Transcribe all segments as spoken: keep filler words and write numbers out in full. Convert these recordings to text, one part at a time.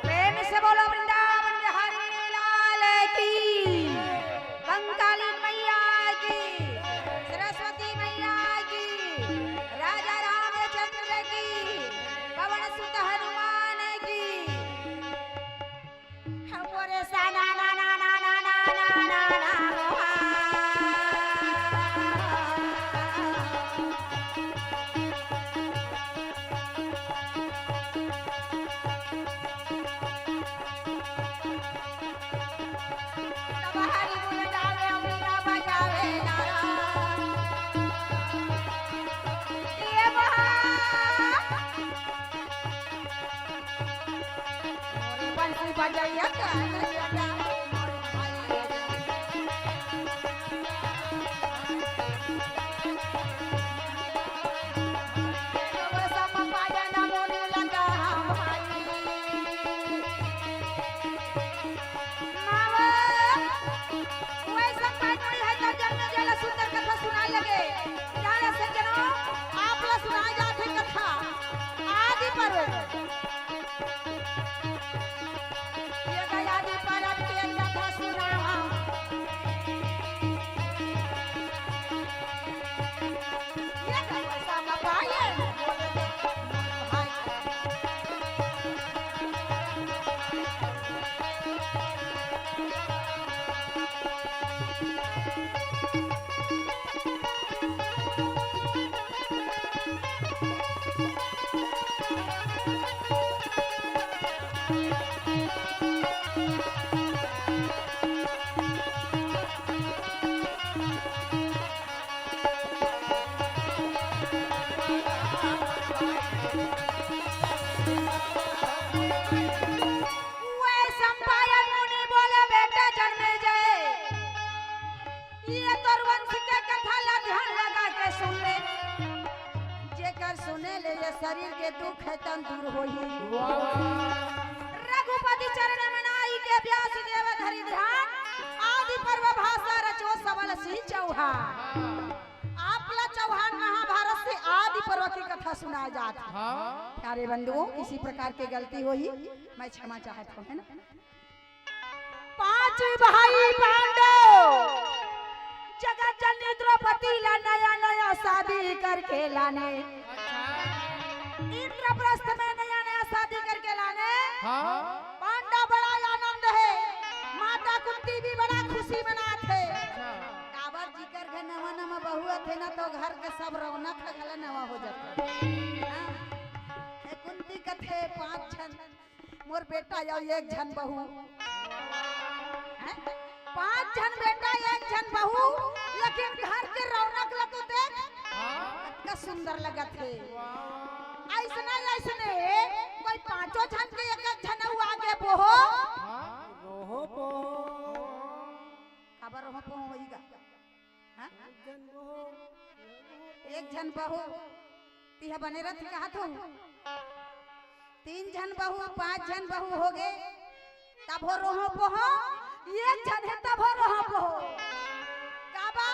प्रेम से बोलो वृंदावन बिहारी लाल की, कंकाली मैया की, सरस्वती मैया की, राजा रामचंद्र की, पवन सुत हनुमान की। हम बोले सा ना ना ना ना ना ना ना ना ना ना। तब हरि गुण गावे, अमृता बजावे नारा। ये बहा। मोरे बंसी बजैया के नैया मोरे भाई रे। सब पाया ना मोरे लगा भाई। मावा, वैसा पानी है तो जब में जला सुंदर कथा सुनाए लगे। जाने सज्जनों, आप ला सुनाए जाथे कथा आदि पर्व। ये गया दी परब के कथा सुनावा। ये गया सब पाए। उहे सम्पायन मुनि बोले, बेटा जनमेजय, ये तोर वंश के कथा ला ध्यान लगा के सुन ले। जेकर सुने ले ये शरीर के दुख है तन दूर होही। वाह। रघुपति चरण में नाई के व्यास देव धरे परिधान, आदि पर्व भाषा रचो सबल सिंह चौहान। आप ला चौहान महाभारत से आदि पर्व की कथा सुनाए जात हे। हाँ। प्यारे बंधुओं, किसी प्रकार के गलती होही, मैं क्षमा चाहत हूँ, है ना? पांच भाई पांडव जगत जननी द्रौपदी ला नया नया शादी करके लाने। अच्छा। इंद्रप्रस्थ में नया नया शादी करके लाने। हाँ। पांडव बड़ा आनंद हे, माता कुंती भी बड़ा खुशी मनात हे। अच्छा। काबर जिकर घर नवा नवा बहू आथे ना, तो घर के सब रौनक ह घला नवा हो जाथे। हाँ। ए कुंती कथे, पांच झन मोर बेटा अउ एक झन बहू। हैं? पांच झन बेटा, एक झन बहू, लेकिन घर के रौनक ल तो देख, हाँ। कतका सुंदर लगत हे। वाह। अइसने, अइसने कोई पांचों झन के एक एक झन अउ आगे बोहो। हाँ। रोहो पोहो। काबर रोहो पोहो होही गा? हाँ? एक झन बहू, तिहा बने रथ कहा तू। तीन झन बहू, पांच झन बहू हो गे, तभो रोहो पोहो, एक झन हे तभो रोहो पोहो। काबर?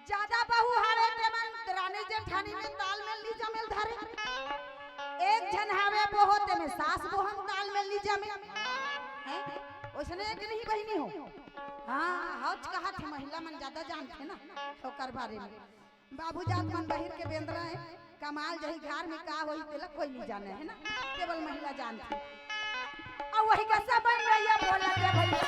ज्यादा बहू हावे ते मन रानी जेठानी में तालमेल नी जमेल धरे। एक झन हावे पोहो ते में सास बोहन तालमेल नी जमे। हैं? ओइसने एक नहीं बहिनी हो। हाँ, हौच कहा थे, महिला मन ज्यादा जानथे ना ओकर बारे में। बाबू जात मन बहिर के बेंदरा हे, कमाल जही घर में का होही तेला कोई नहीं जाने, है ना? केवल महिला जानथे। अउ वही का सब भैया बोला के भैया।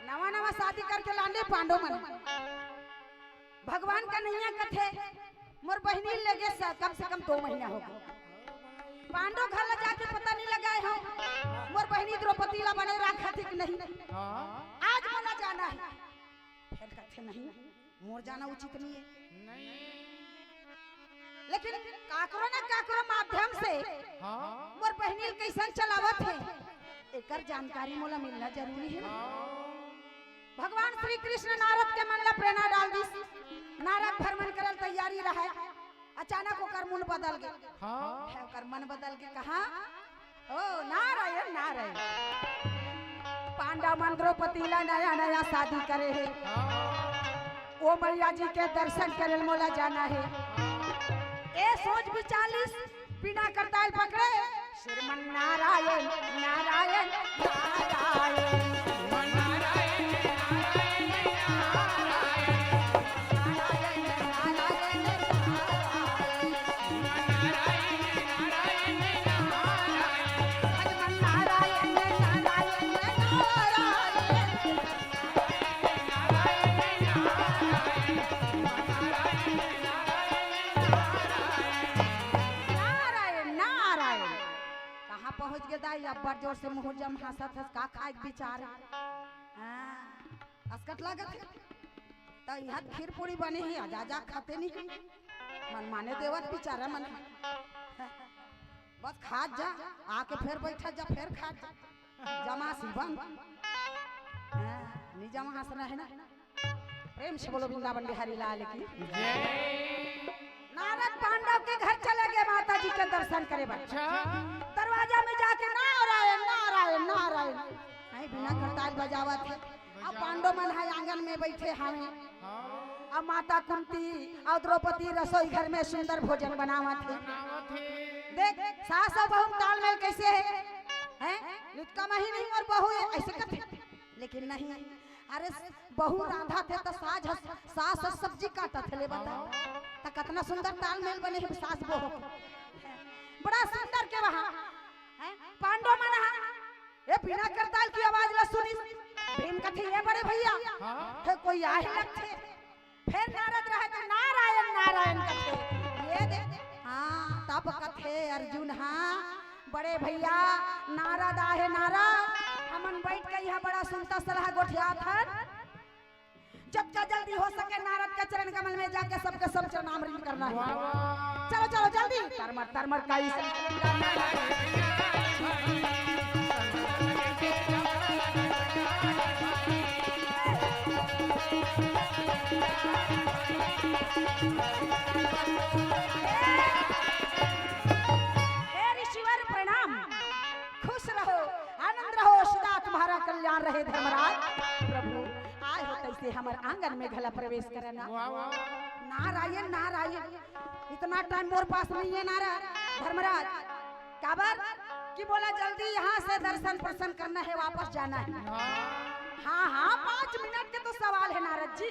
नवा नवा शादी करके लाने पांडव मन। भगवान कन्हैया कथे, मोर बहिनी लगे स-, कम से कम दो महीना हो गे। पांडव घर ला जाके पता नहीं लगाए हो, मोर बहिनी द्रौपदी ला बने राखत हे कि नहीं। हाँ। आज मोला जाना हे। फेर कथे, नहीं, मोर जाना उचित नहीं हे। नहीं। लेकिन काकरो ना काकरो माध्यम से हाँ। मोर बहिनी ल कइसन चलावत हे, एकर जानकारी मोला मिलना जरूरी हे। हाँ। भगवान श्री कृष्ण नारद के मन ला प्रेरणा डाल दिस। नारद भ्रमण करल तैयारी रहय, अचानक ओकर मन बदल गे। हाँ। है, ओकर मन बदल गे, कहा, ओ नारायण, नारायण। पांडव मन द्रौपदी ला नया नया शादी करे हे। हाँ। ओ मैया जी के दर्शन करे ल मोला जाना हे। हाँ। ए सोच विचार लिस, बीना करताल पकड़े, श्रीमन नारायण, नारायण, नारायण। नारायण, नारायण। कहाँ पहुँच गे दाई? अब्बड़ जोर से मुँह जम हाँसत हस, का खाए के विचार? हाँ, असकट लागत हे। त इहाँ खीर पूरी बने हे, आजा, आजा, खाते नहीं। मन माने देवत बिचारा मन। बस खात जा, आके फेर बैठत जा, फेर खात जा। जमासी बन। हाँ, नी जमास रहे ना। प्रेम से बोलो वृंदावन बिहारी लाल की। जय। नारद पांडव के घर चले गे माता जी के दर्शन करे बर। अच्छा। दरवाजा में जाके नारायण, नारायण, नारायण। नहीं, बीना करताल बजावत हे। अब पांडव मन ह आंगन में बइठे हवे। हाँ। अब माता कुंती अउ द्रौपदी रसोई घर में सुंदर भोजन बनावत हे। बनावत हे। देख, सास अउ बहू में तालमेल कइसे हे? हैं? नित कमाही नहीं अउ बहू हे, अइसे कथे। लेकिन नहीं, अरे, बहू रांधत हे त सास ह, सास ह सब्जी काटत हे, ले बता। हाँ। त कतना सुंदर तालमेल बने हे सास बहू। बड़ा सुंदर के वहाँ, हैं? पांडव मन ह ए, बिना करताल के आवाज ला सुनिस। भीम कथे, "ए बड़े भइया, हाँ। हे कोई आहे लगथे।" फेर नारद रहे त नारायण, नारायण कथे। ए दे, हाँ, तब कथे अर्जुन, हाँ, बड़े भइया, नारद आहे नारद, हमन बइठ के इहाँ बड़ा सुनता सलाह गोठियात हन। जतका जल्दी हो सके नारद के चरण कमल में जाके सबके सब चरणामृत करना हे। वाह, वाह। चलो, चलो, जल्दी। तरमर, तरमर का ई संग हे ऋषिवर प्रणाम। खुश रहो, आनंद रहो, सदा तुम्हारा कल्याण रहे धर्मराज। प्रभु, आए हो तइसे हमर आंगन में घला प्रवेश करना। वाह, वाह। नारायण, नारायण, इतना टाइम मोर पास नहीं है नारद, धर्मराज। काबर कि बोला जल्दी यहाँ से दर्शन प्रसन्न करना है, वापस जाना है। हाँ। हाँ, हाँ, पाँच मिनट के तो सवाल है नारद जी।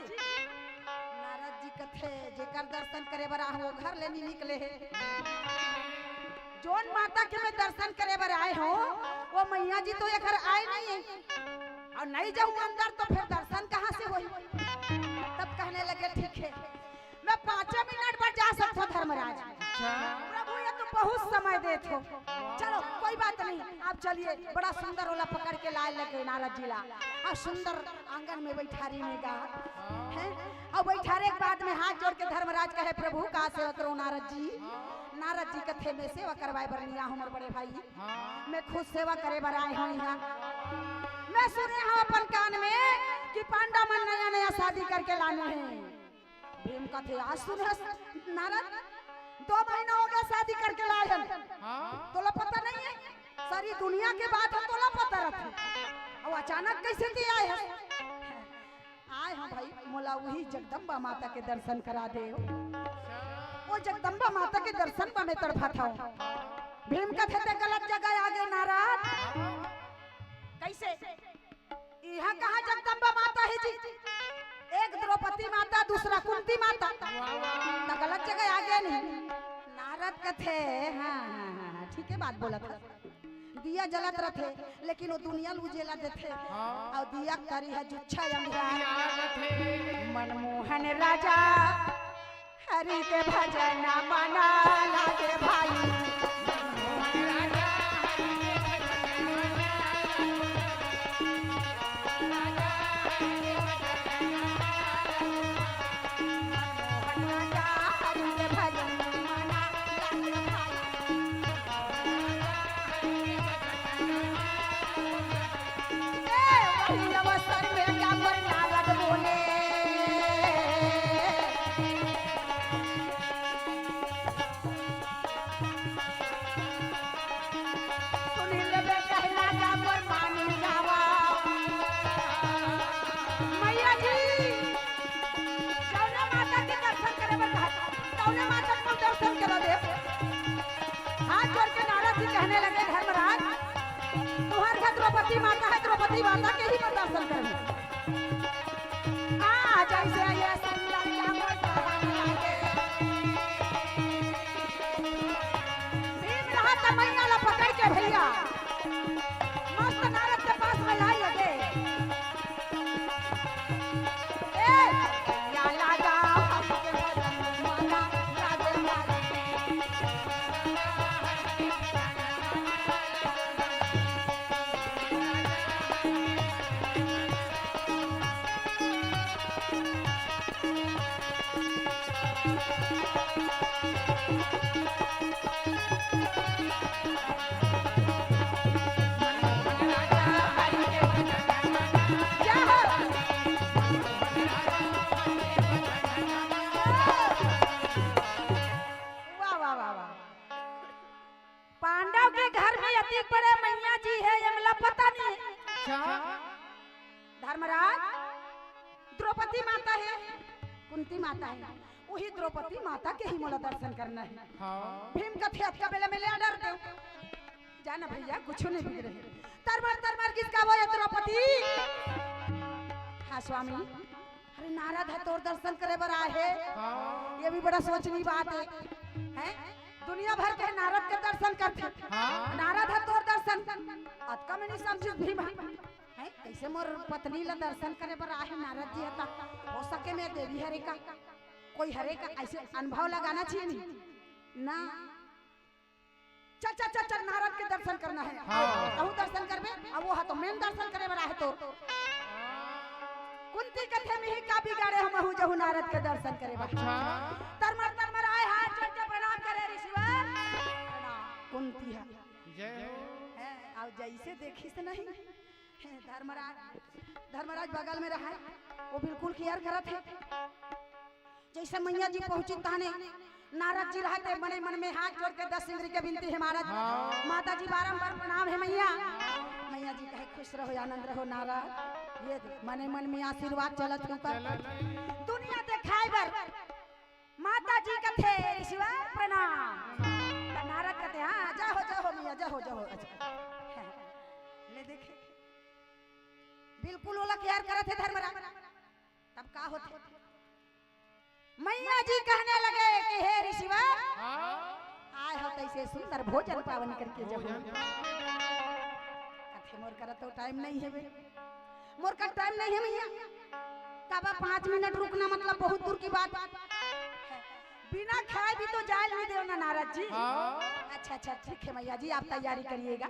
नारद जी कथे, "जेकर दर्शन करे बर आए हो, घर ले नहीं निकले हे। जोन माता के मैं दर्शन करे बर आए हो, वो मैया जी तो एकर आए नहीं है। अउ नहीं जाहूँ अंदर तो फेर दर्शन कहाँ से होही?" तब कहने लगे, "ठीक है।" मैं पाँचे मिनट बर जा सकथों धर्मराज। अच्छा। प्रभु ये तो बहुत समय देत हो। चलो कोई बात नहीं, आप चलिए। बड़ा सुंदर ओला पकड़ के लाए लगे नारद जी ला। अउ सुंदर आंगन में बइठारी में गा। हैं? अउ बइठारे के बाद में हाथ जोड़ के धर्मराज कहे, "प्रभु का सेवा करो नारद जी।" नारद जी कथे, "मैं सेवा करवाए बर नहीं आए हों मोर बड़े भाई, मैं खुद सेवा करे बर आए हों यहाँ। मैं सुने हों अपन कान में कि पांडव मन नया नया शादी करके लाने हे।" भीम कथे, "आज सुने हस नारद, दो महीना हो गया शादी करके लाए हन। हाँ। तोला पता नहीं है? सारी दुनिया के बात ह तोला पता रथे। अउ अचानक कइसे ते आए हस?" "आए हों भाई, मोला उही जगदम्बा माता के दर्शन करा दे। ओ जगदम्बा माता के दर्शन बर मैं तड़फत हों।" भीम कथे, "ते गलत जगह आ गे नारद।" कइसे? इहाँ कहाँ जगदम्बा माता हे जी? एक द्रौपदी माता, दूसरा कुंती माता। त गलत जगह आ गे नहीं। नारद कथे, "हाँ, हाँ, हाँ, हाँ, ठीक है बात बोलत हे।" दिया जलत रथे, लेकिन वो दुनिया ल उजेला देथे। हाँ। अउ दिया के तरी ह जुच्छा अंधियार। अंधियार रथे। मनमोहन राजा हरि के भजन मना लागे भाई। ए, वही अवसर में जाकर नारद बोले। सुन लेबे कहना जाकर मानी जावा। मैया जी, जौने माता के दर्शन करे बर कहा, तौने माता के दर्शन करा दे। हाथ जोड़ के नारद जी कहने लगे, "धर्मराज, तुहर घर द्रौपदी माता है, द्रौपदी माता के ही मैं दर्शन करूँ।" आ, जैसे ये सुंदर क्या कोई कहने लगे। भीम रहा त मैया ला पकड़ के भैया, मस्त नारद के पास में लाई लगे। ए, या लागा, हमके भजन माना, लागे मारे। वाह, वाह, वाह, वाह। पांडव के घर में अति बड़े मैया जी हे, ये मला पता नहीं हे। अच्छा। महाराज, द्रौपदी माता हे, कुंती माता हे, वही द्रौपदी माता के ही मोला दर्शन करना हे। हाँ। भीम कथे, "अतका बेला में ले आ डर देव।" जाना भैया, कुछ नहीं बिगड़े। तरमर तरमर किसका वो ये द्रौपदी? हाँ स्वामी, अरे नारद ह तोर दर्शन करे बर आए हे। हाँ। ये भी बड़ा सोचनी बात हे, हैं? दुनिया भर के नारद के दर्शन करथे। हाँ। नारद ह तोर दर्शन, अतका में नहीं समझिस भीम ह। हैं? कैसे मोर पत्नी ला दर्शन करे बर आए हे नारद जी ह त? हो सके में देवी हरे का, कोई हरे का, ऐसे अनुभव लगाना चाहिए नहीं ना। चल, चल, चल, चल, नारद के दर्शन करना हे। हाँ। कहूँ दर्शन करबे, अब वो ह तो मेन दर्शन करे बर आए हे तो। कुंती कथे, "मिही का बिगाड़े, हमहू जहू नारद के दर्शन करे बर।" अच्छा। तरमर, तरमर आए, हाथ जोड़ के प्रणाम करे, "ऋषिवर, प्रणाम।" कुंती ह। जय हो। हैं, अउ जैसे देखिस नहीं, धर्मराज, धर्मराज बगल में रहा, वो बिल्कुल care करत हे। जैसे मैया जी पहुंची तहने नारद जी रहते, मने मन में हाथ जोड़ के दस इंद्री के विनती हे महाराज। हाँ। माता जी बारंबार प्रणाम हे मैया। मैया जी कहे, "खुश रहो, आनंद रहो नारद।" ये दे, मने मन में आशीर्वाद चलत हे ऊपर। चलत हे। दुनिया देखाए बर माता जी कथे, "ऋषिवर प्रणाम।" त नारद कथे, "हाँ, जय हो, जय हो मैया, जय हो, जय हो।" अच्छा। ले देखे, बिल्कुल ओला care करत हे धर्मराज। तब का होथे? मैया जी कहने लगे कि हे ऋषिवर, हाँ। आए हो तैसे सुंदर भोजन पावन करके जहू। भोजन। कथे मोर करा तो time नहीं हे बे, मोर करा time नहीं हे मैया। काबर पाँच मिनट रुकना मतलब बहुत दूर की बात। बिना खाए भी तो जाए नहीं देव ना नारद जी। हाँ। अच्छा, अच्छा, ठीक है मैया जी, आप तैयारी करिएगा।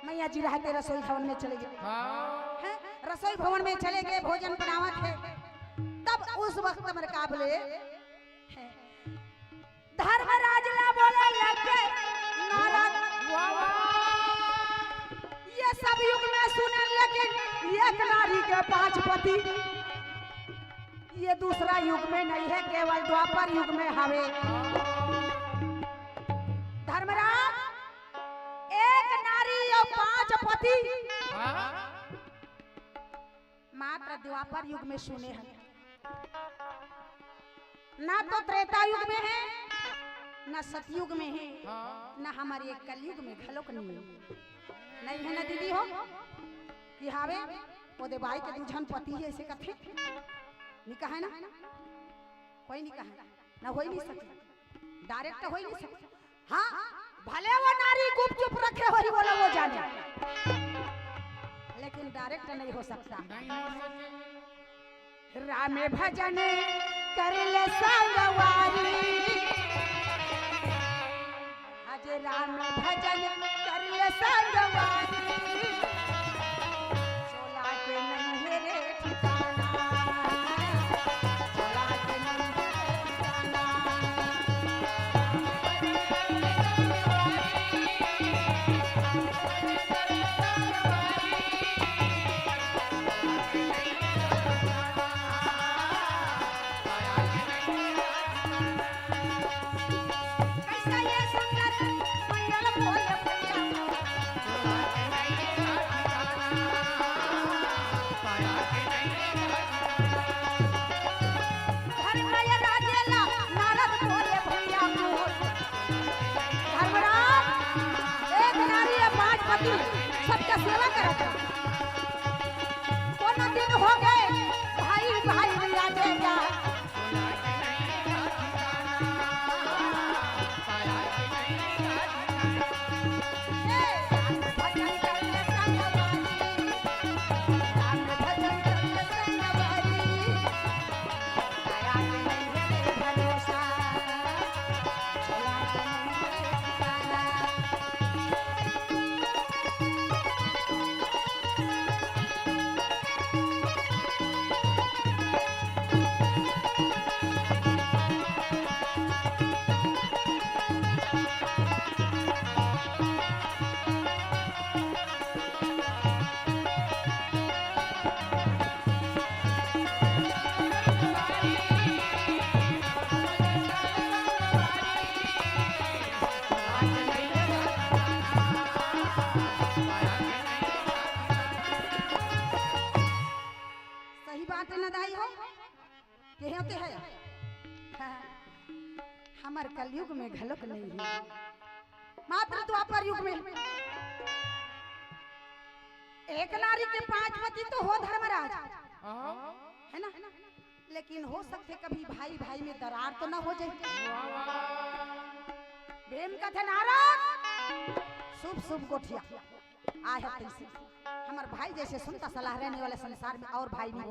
मैया जी रहते रसोई भवन में चले गए। हाँ। हैं? रसोई भवन में चले गए, भोजन बनावत हे। तब उस वक्त हमर का बोले, हैं? धर्मराज ला बोले लग गए नारद। वाह, वाह। ये सब युग में सुने, लेकिन एक नारी के पांच पति, ये दूसरा युग में नहीं हे, केवल द्वापर युग में हवे। धर्मराज, एक नारी अउ पांच पति। हाँ। मात्र द्वापर युग में सुने हन, ना तो त्रेता युग में हे, ना सतयुग में हे, हाँ। ना हमर ये कलयुग में घलोक नहीं हे। नहीं हे ना दीदी हो कि हावे, ओदे बाई के दू झन पति हे, ऐसे कथे? नहीं कहे ना, कोई नहीं कहे ना, होई नहीं सके, direct होई नहीं सके। हाँ, भले वो नारी गुपचुप रखे होही, वो ला वो जाने, लेकिन direct नहीं हो सकता। नहीं हो सकता। राम भजन कर ले संगवारी, आज राम भजन कर ले संगवारी। चोला के नहीं हे रे ठिकाना, चोला के नहीं हे रे ठिकाना। धर्मराज, एक नारी हे, पांच पति, सबके सेवा करत हे। कोनो दिन हो गए, भाई, भाई भी आ जाएगा। ये होते हैं। हाँ, हमर कलयुग में घलोक नहीं है, मात्र द्वापर युग में। एक नारी के पांच पति तो हो धर्मराज, हाँ। है ना? लेकिन हो सकथे कभी भाई भाई में दरार तो ना हो जाए। भीम कथे नारद, शुभ शुभ गोठिया, आय ह तइसे। हमर भाई जइसे सुनता सलाह रहने वाले संसार में और भाई नहीं।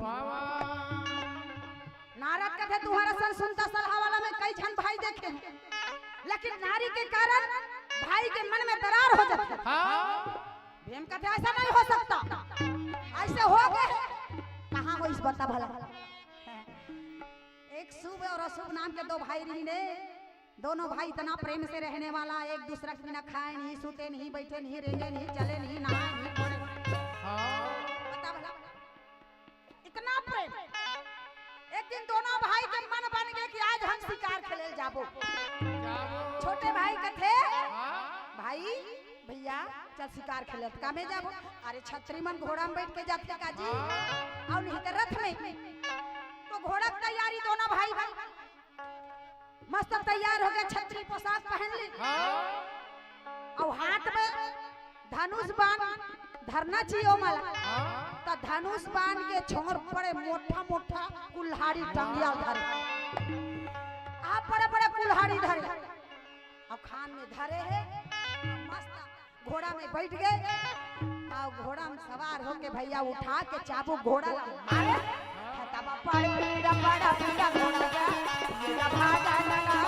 नारद कथे तुम्हारा सन सुनता सलाह वाला में कई झन भाई देखे हैं, लेकिन नारी के कारण भाई के मन में दरार हो जाथे। हाँ। भीम कथे ऐसा नहीं हो सकता, ऐसे हो गए। कहाँ होइस बता भला। एक शुभ और अशुभ नाम के दो भाई रहिन हे। दोनों भाई इतना प्रेम से रहने वाला, एक दूसरा के बिना खाए नहीं, सूते नहीं, बैठे नहीं, रेंगे नहीं, चले नहीं, नहाए नहीं, धोए नहीं। हाँ। बता भला, इतना प्रेम। एक दिन दोनों भाई के मन बन गए कि आज हम शिकार खेले जाबो। जाबो। छोटे भाई कथे, हाँ। भाई, भैया, चल शिकार खेले, का में जाबो? अरे छत्री मन घोड़ा में बैठ के जाथे का जी, हाँ। और नहीं तो रथ में। तो घोड़ा के तैयारी दोनों भाई भाई मस्त तैयार हो गए, छत्री पोशाक पहन ली। हाँ। और हाथ में धनुष बाण धरना चाहिए ओ मला। हाँ। तो धनुष बाण के छोर पड़े मोटा मोटा कुल्हाड़ी टंगिया धरे। आ बड़े बड़े कुल्हाड़ी धरे। अब खान में धरे है, मस्त घोड़ा में बैठ गए। आ घोड़ा में सवार होके भैया उठा के चाबुक घोड़ा ला मारे। तब पड़ पीरा, पड़ पीरा घोड़ा का, मेरा भागा लगा।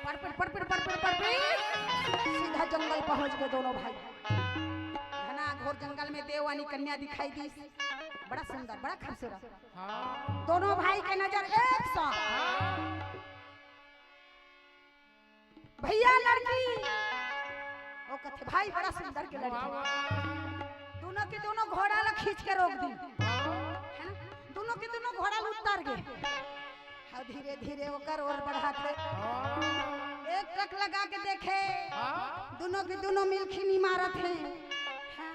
पड़पिड़, पड़पिड़, पड़पिड़, पड़पिड़, सीधा जंगल पहुंच गए दोनों भाई। घना घोर जंगल में देवयानी कन्या दिखाई दी, बड़ा सुंदर, बड़ा खूबसूरत। हाँ। दोनों भाई के नजर एक साथ। हाँ। भैया लड़की, वो कथे भाई बड़ा सुंदर के लड़की। वाह, वाह। दोनों के दोनों घोड़ा ला खींच के रोक दी, वाह। है ना? दोनों के दोनों घोड़ा ला उतार गए। हाँ, धीरे धीरे ओकर ओर बढ़ाथे। हाँ। एक टक लगा के देखे, हाँ। दोनों के दोनों मिलखी नहीं मारत हैं। हाँ।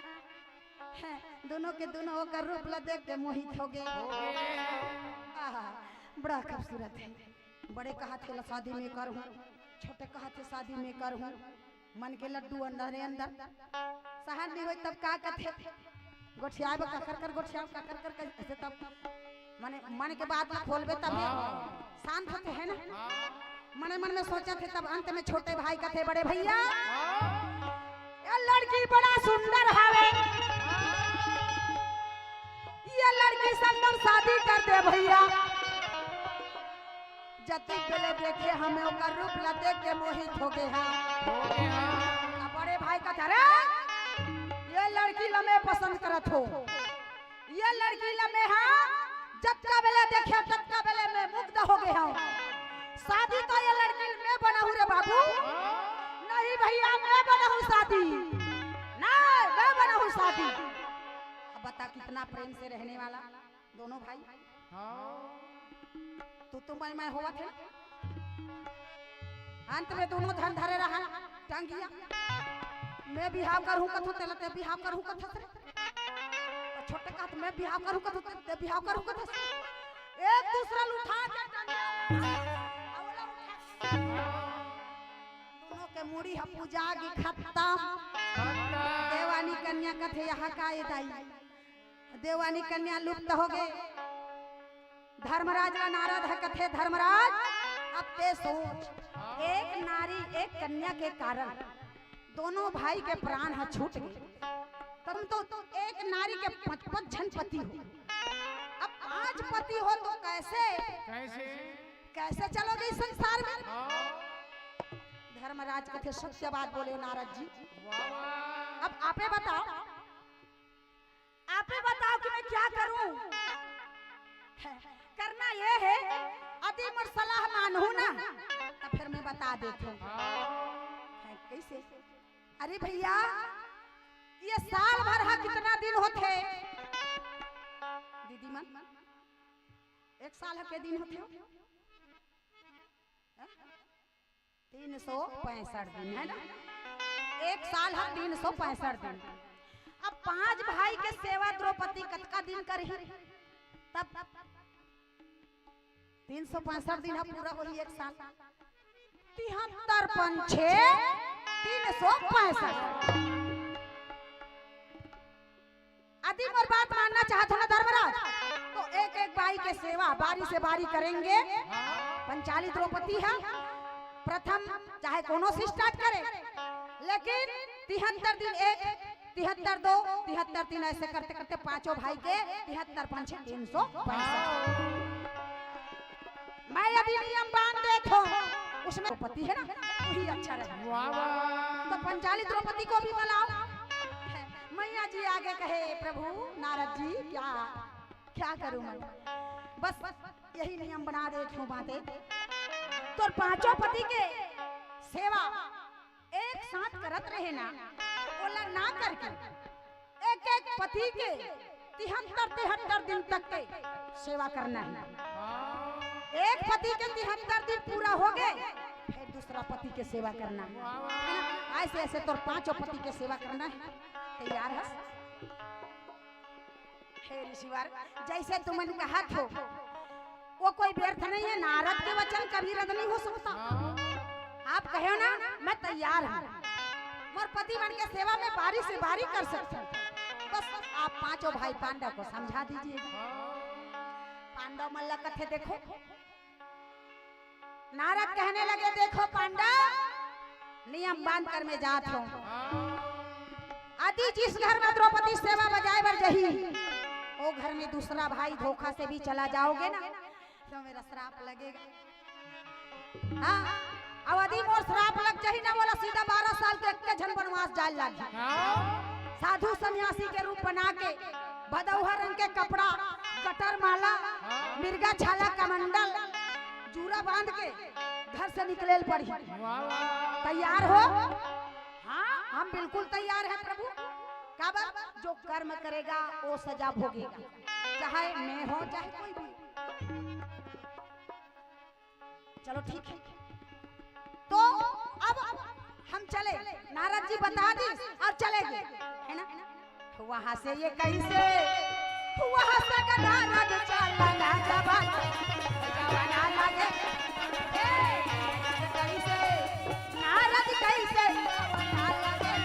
हैं, दोनों के दोनों ओकर रूप ला देख के मोहित हो गए। हो गए। आहा, बड़ा खूबसूरत है। बड़े कहा थे ला शादी में कर हूँ, छोटे कहा थे शादी में कर हूँ। मन के लड्डू अंदर है अंदर, सहन नहीं होई तब का कथे? गोठियाए बा, ककर कर गोठियाए, ककर कर कर ऐसे तब माने मन के बात ला खोलबे तब ये हाँ। शांत होथे है ना। हाँ। मने मन में सोचथे तब अंत में छोटे भाई कथे बड़े भैया, हाँ। ये लड़की बड़ा सुंदर हवे, ये लड़की संग शादी कर दे भैया। जतिक बेले देखे हमें ओकर रूप ला देख के मोहित हो गए हैं। हो गए हैं। अब बड़े भाई कथे अरे ये लड़की ला मैं पसंद करत हो, ये लड़की ला मैं हाँ जतका बेले देखे ततका बेले मैं मुग्ध हो गए हूँ। शादी तो ये लड़की ला मैं बनाहूँ रे बाबू। हाँ। नहीं भैया मैं बनाहूँ शादी, नहीं मैं बनाहूँ शादी। अब बता कितना प्रेम से रहने वाला दोनों भाई। हाँ। तू तो मैं मैं होवत है। अंत में दोनों झन धरे रहा टंगिया। मैं बिहाव करहूँ कथों तेला ते बिहाव करहूँ कथस रे। तो छोटे कहत मैं बिहाव करहूँ कथों ते, ते बिहाव करहूँ कथस। एक दूसरा ला उठा के टंगिया। अवला उठा। दोनों के मुड़ी ह पूजा गी खत्म। खत्म। देवयानी कन्या कथे यहाँ का ए दाई। देवयानी कन्या लुप्त हो गए। धर्मराज ला नारद ह कथे, "धर्मराज, अब ते सोच, एक नारी, एक कन्या के कारण दोनों भाई के प्राण ह छूट गे। तुम तो एक नारी के पांच, पांच झन पति हो, अब पांच पति हो तो कैसे, कैसे? कैसे चलोगे इस संसार में?" हाँ। धर्मराज कथे, "सत्य बात बोले हो नारद जी। वाह, वाह। अब आपे बताओ, आपे बताओ कि मैं क्या करूं? करना ये है, यदि मोर सलाह मानहू ना, तो फिर मैं बता देथों।" हाँ। कैसे? अरे भैया, ये साल भर हा कितना दिन होथे? दीदी मन, एक साल हा के दिन होथे? हैं? तीन सौ पैंसठ दिन, है ना? एक साल हा तीन सौ पैंसठ दिन। अब पांच भाई के सेवा द्रौपदी कतका दिन करही? तब तीन सौ पैंसठ दिन हा पूरा होही एक साल। तिहत्तर पंचे तीन सौ पैंसठ। यदि मोर बात मानना चाहत हो ना धर्मराज, तो एक एक भाई के सेवा बारी से बारी करेंगे। पंचाली द्रौपदी है, प्रथम चाहे कोनो से स्टार्ट करे, लेकिन तिहत्तर दिन एक, तिहत्तर दो, तिहत्तर तीन, ऐसे करते करते पांचों भाई के तिहत्तर पंचे तीन सौ पैंसठ। मैं यदि नियम बांध देत हो, उसमें पति है ना, वही अच्छा रहे। वाह, वाह। तो पंचाली द्रौपदी को भी बुलाओ। मैया जी आगे कहे, "प्रभु नारद जी, क्या, क्या करूं मैं? बस यही नियम बना देत हो बातें।" तो पांचों पति के सेवा एक साथ करत रहे ना, ओला ना करके एक एक पति के तिहत्तर तिहत्तर दिन तक के सेवा करना है। एक पति के तिहत्तर दिन पूरा हो गए, फिर दूसरा पति के सेवा करना है, है ना? ऐसे ऐसे तोर पांचों पति के सेवा करना है। तैयार हस? हे ऋषिवर, जैसे तुमन कहत हो, वो कोई व्यर्थ नहीं है। नारद के वचन कभी रद्द नहीं हो सकता। आप कहो ना, मैं तैयार हूँ। मोर पति मन के सेवा में बारी से बारी कर सकता हूँ। बस आप पांचों भाई पांडव को समझा दीजिए। पांडव मन ला कथे, देखो, नारद कहने लगे, "देखो पांडव, नियम बांध कर मैं जात हूँ। यदि जिस घर में द्रौपदी सेवा बजाए बर जही, वो घर में दूसरा भाई धोखा से भी चला जाओगे ना, तो मेरा श्राप लगेगा।" हाँ, अब यदि मोर श्राप लग जही ना, बोला सीधा बारह साल के एक झन वनवास जाए लागी। साधु सन्यासी के रूप बना के, भदौहा रंग के कपड़ा, गटर माला, मिर्गा छाला कमंडल, जूरा बांध के घर से निकले ल पड़ही। वाह, वाह। तैयार हो? हाँ, हम बिल्कुल तैयार हैं प्रभु। काबर? जो कर्म करेगा वो सजा भोगेगा, चाहे मैं हो चाहे कोई भी। चलो ठीक है, तो अब हम चले, नारद जी बता दी और चले गए, है ना? वहां से ये कैसे, वहां से का नारद चला ना जवान, जवाना लगे। ए, कैसे, नारद कैसे, जवाना लगे।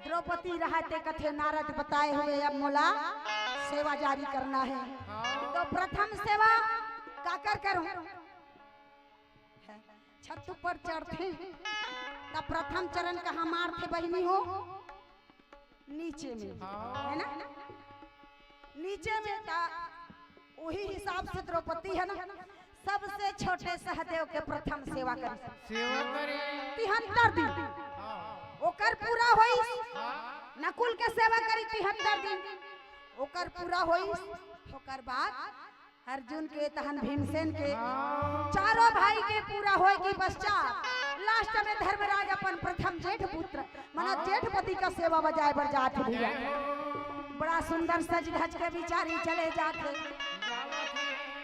द्रौपदी रहते कथे नारद बताए हुए, अब मोला सेवा जारी करना है। तो प्रथम सेवा काकर करूं? छत ऊपर चढ़थे त प्रथम चरण कहाँ मारथे बहिनी हो? नीचे में, है ना? नीचे में त उही हिसाब से द्रौपदी हे ना, सबसे छोटे सहदेव के प्रथम सेवा करिस। सेवा करे। तिहत्तर दिन। हाँ। ओकर पूरा होइस। हाँ। नकुल के सेवा करिस तिहत्तर दिन। ओकर पूरा होइस। ओकर बाद अर्जुन के, तहन भीमसेन के, हाँ। चारों भाई के पूरा होए के पश्चात last में धर्मराज अपन प्रथम जेठ पुत्र, माने हाँ। जेठ पति के सेवा बजाए बर जात हे भैया। बड़ा सुंदर सज धज के बिचारी चले जात हे।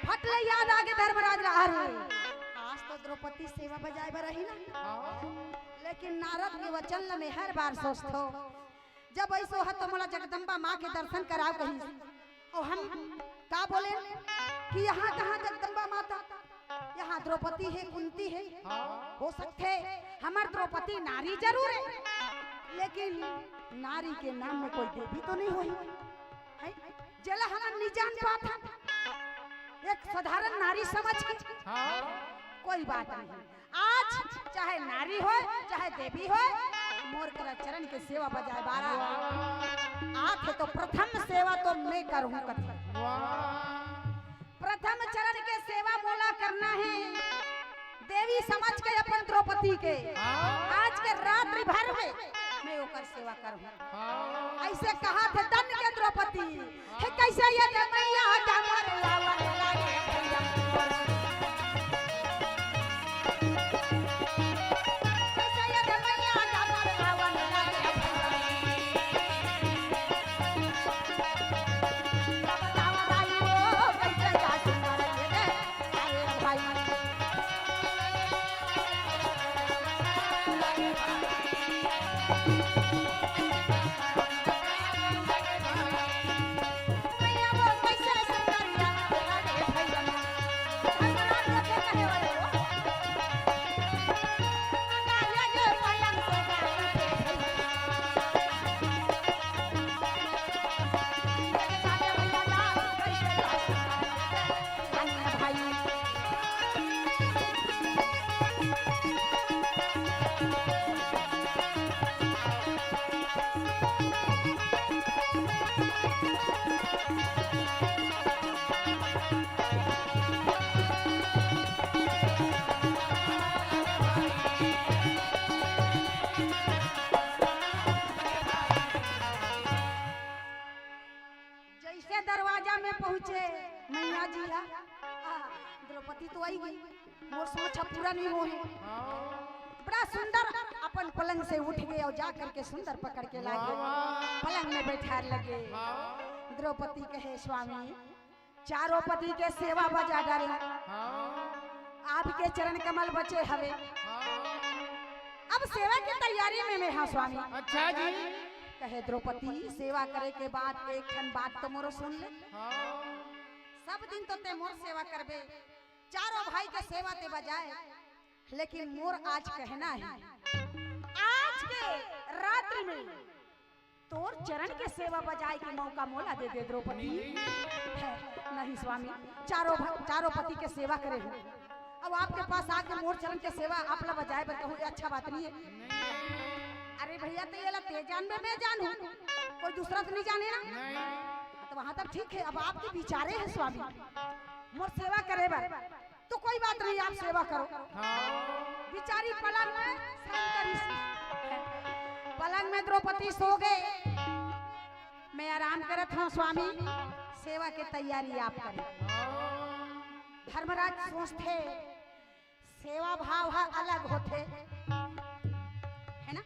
फट ले याद आगे धर्मराज ला, "अरे, आज तो द्रौपदी सेवा बजाए बर रही ना।" हाँ। लेकिन नारद के वचन ल मैं हर बार सोचथों, जब ऐसो ह तो मोला जगदम्बा माँ के दर्शन कराव कहिस। अउ हम का बोले कि यहाँ कहाँ जगदम्बा माता, यहाँ द्रौपदी हे, कुंती हे। हाँ। हो सकथे हमर द्रौपदी नारी जरूर हे, लेकिन नारी के नाम में कोई देवी तो नहीं होही, है? जेला हमन नहीं जान पात हन, एक साधारण नारी समझ के। हाँ। कोई बात नहीं। आज चाहे नारी होय, चाहे देवी होय, मोर करा चरण के सेवा बजाए बर आथे तो प्रथम सेवा तो मैं करहूँ कथे। वाह। प्रथम चरण के सेवा मोला करना हे, देवी समझ के अपन द्रौपदी के। हाँ। आज के रात्रि भर में मैं ओकर सेवा करहूँ। हाँ। ऐसे कहाथे दन के द्रौपदी, हे कैसे ये दे मैया का मोर लावन लागे भैया। कैसे ये दे मैया का मोर लावन लागे भैया। बताओ भाई, ओ कैसे जा सुंदर ये दे, अरे भाई। जैसे दरवाजा में पहुंचे मैया जी हा, आ, द्रौपदी तो आई गई, मोर सोच ह पूरा नहीं होहे। बड़ा सुंदर अपन पलंग से उठ गए अउ जा करके सुंदर पकड़ के लागे, वाह, वाह। पलंग में बैठार लगे। वाह। द्रौपदी कहे, "स्वामी, चारों पति के सेवा बजा डारे, हाँ। आपके चरण कमल बचे हवे। हाँ। अब सेवा के तैयारी में मैं हा स्वामी।" अच्छा जी। कहे, "द्रौपदी, सेवा करे के बाद एक ठन बात तो मोरो सुन ले। हाँ। सब दिन तो ते मोर सेवा करबे, चारों भाई के सेवा ते बजाए, लेकिन मोर आज कहना हे, आज के रात्रि में तोर चरण के सेवा बजाए के मौका मोला दे दे द्रौपदी।" नहीं। है, नहीं स्वामी, चारों भ-, चारों पति के सेवा करे हूँ, अब आपके पास आके मोर चरण के सेवा आप ला बजाए बर कहूँ, ये अच्छा बात नहीं है। नहीं। अरे भैया, तो ये ला ते जानबे, मैं जानहूँ, कोई दूसरा तो नहीं जाने ना? नहीं। हाँ, तो वहाँ तक ठीक है, अब आपके विचारे हैं स्वामी, मोर सेवा करे बर। तो कोई बात नहीं, आप सेवा करो। हाँ। बिचारी पलंग में शयन करिस। पलंग में द्रौपदी सो गए। मैं आराम करत हूँ स्वामी, सेवा के तैयारी आप करें। हाँ। धर्मराज सोचथे, सेवा भाव हा अलग होथे, है ना?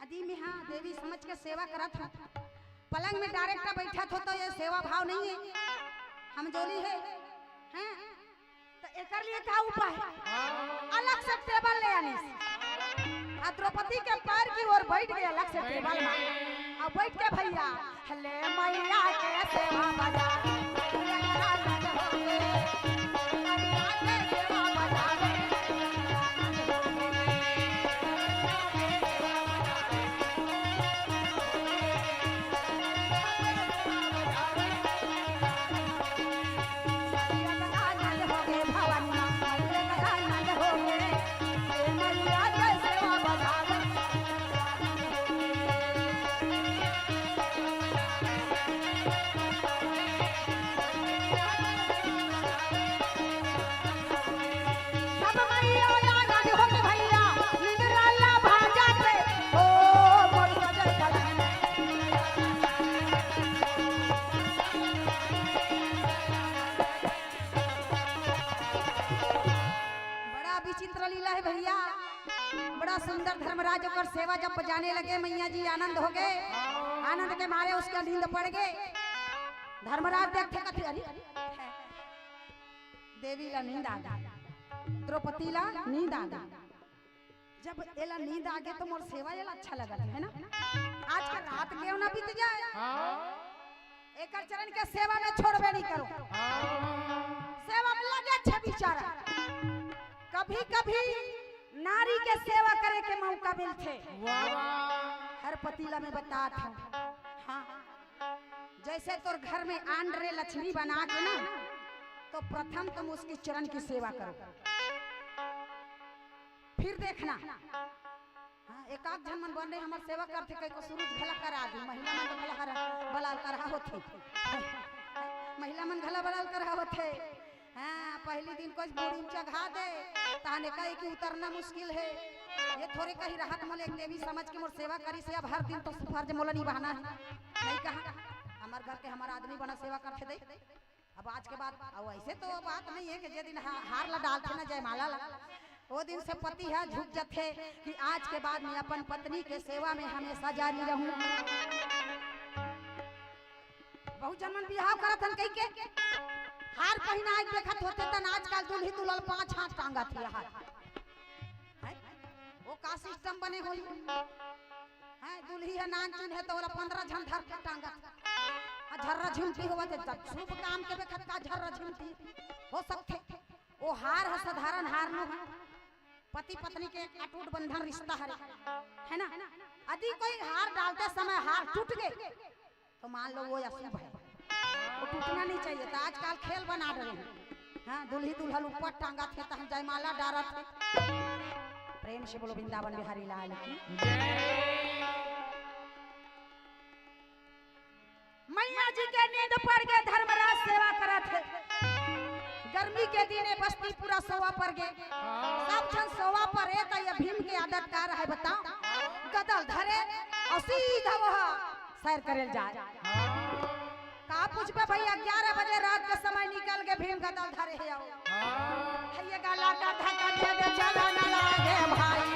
यदि मैं हा देवी समझ के सेवा करत हूँ, पलंग में direct बैठत हो तो ये सेवा भाव नहीं है, हम जोली है, हैं? तो एकर लिए का उपाय? अलग से टेबल ले आनिस, आ द्रौपदी के पैर की ओर बैठ गए अलग से टेबल में, आ बैठ के भैया, ले मैया के सेवा बजा। भैया, बड़ा सुंदर धर्मराज ओकर सेवा जब बजाने लगे, मैया जी आनंद हो गए। आनंद के मारे उसके नींद पड़ गए। धर्मराज देखथे कथे, अरे, देवी ला नींद आ गई, द्रौपदी ला नींद आ गई। जब एला नींद आ गई तो मोर सेवा एला अच्छा लगत है ना। आज के रात के ना बीत जाए, हाँ। एकर चरण के सेवा में छोड़बे नहीं करो। हाँ। सेवा में लगे छे बेचारा। कभी कभी नारी के सेवा करे के मौका मिलथे। वाह। हर पति ला मैं बतात हूँ। हाँ, जैसे तोर घर में आन रे लक्ष्मी बना के ना, तो प्रथम तुम उसकी चरण की सेवा करो, फिर देखना। हाँ, एक आध झन मन बन रहे, हमर सेवा करथे, कई को सुरुज घला करा दी, महिला मन घला हर बलाल करा होथे। महिला मन घला बलाल करा होथे। हाँ, पहली दिन कोई बूढ़ी में चघा दे, तहने कही कि उतरना मुश्किल है। ये थोरे कही रहत मोले एक देवी समझ के मोर सेवा करी से, अब हर दिन तो फर्ज मोला निभाना है। नहीं कहा, हमर घर के हमर आदमी बना सेवा करथे दे। अब आज के बाद, अब ऐसे तो बात नहीं है कि जे दिन हा-, हार ला डालथे ना जयमाला ला, वो दिन से पति ह झुक जथे कि आज के बाद मैं अपन पत्नी के सेवा में हमेशा जारी रहूं। बहुत जन मन बिहाव करत हन कहि के हार पहिनाए के देखत होते, तन आजकल दूल्ही दुल्हन पांच हाथ टांगत हे हार। हैं? वो का सिस्टम बने होही? हैं, दूल्ही ह नान चुन हे तो ओला पंद्रह झन धर के टांगत। आ झर्रा झिमटी होवत हे, तब शुभ काम के बेखत का झर्रा झिमटी हो सकथे। वो हार ह साधारण हार नो हे। पति पत्नी के अटूट बंधन रिश्ता हरे, है ना? यदि कोई हार डालते समय हार टूट गए तो मान लो वो अशुभ है, वो टूटना नहीं चाहिए। तो आजकल खेल बना रहे हैं। हाँ, दूल्ही दुल्हन ऊपर टांगत हे, तहन जयमाला डारत हे। प्रेम से बोलो वृंदावन बिहारी लाल की। मैया जी के नींद पड़ के धर्मराज सेवा करत हे। गर्मी के दिन ए बस्ती पूरा सोवा पर गे। सब झन सोवा पर हे, तो ये भीम के आदत का रहे बताओ? गदल धरे और सीधा वह सैर करे जाए। का पूछबे भैया, ग्यारह बजे रात के समय निकल के भीम गदल धरे हे आओ। हाँ। ये गला का धक्का दे दे, चला ना लागे भाई।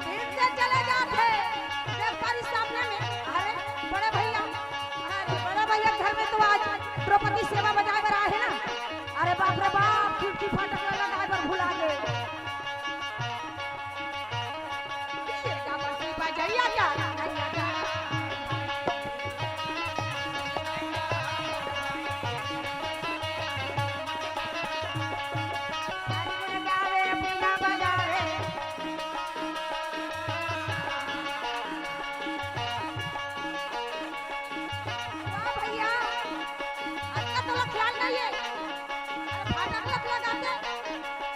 ठीक से चले जात हे। देवकारी सामने में। अरे, बड़े भैया, अरे, बड़े भैया घर में तो आज द्रौपदी सेवा बजाए बर आए हे ना। अरे बाप रे बाप, खिड़की फाटक लगाए बर भुला गे। ये का बंसी बजैया जा, बजैया जा। वाह भैया, अतका तोला ख्याल नहीं है। अरे फाटक लग लगा दे,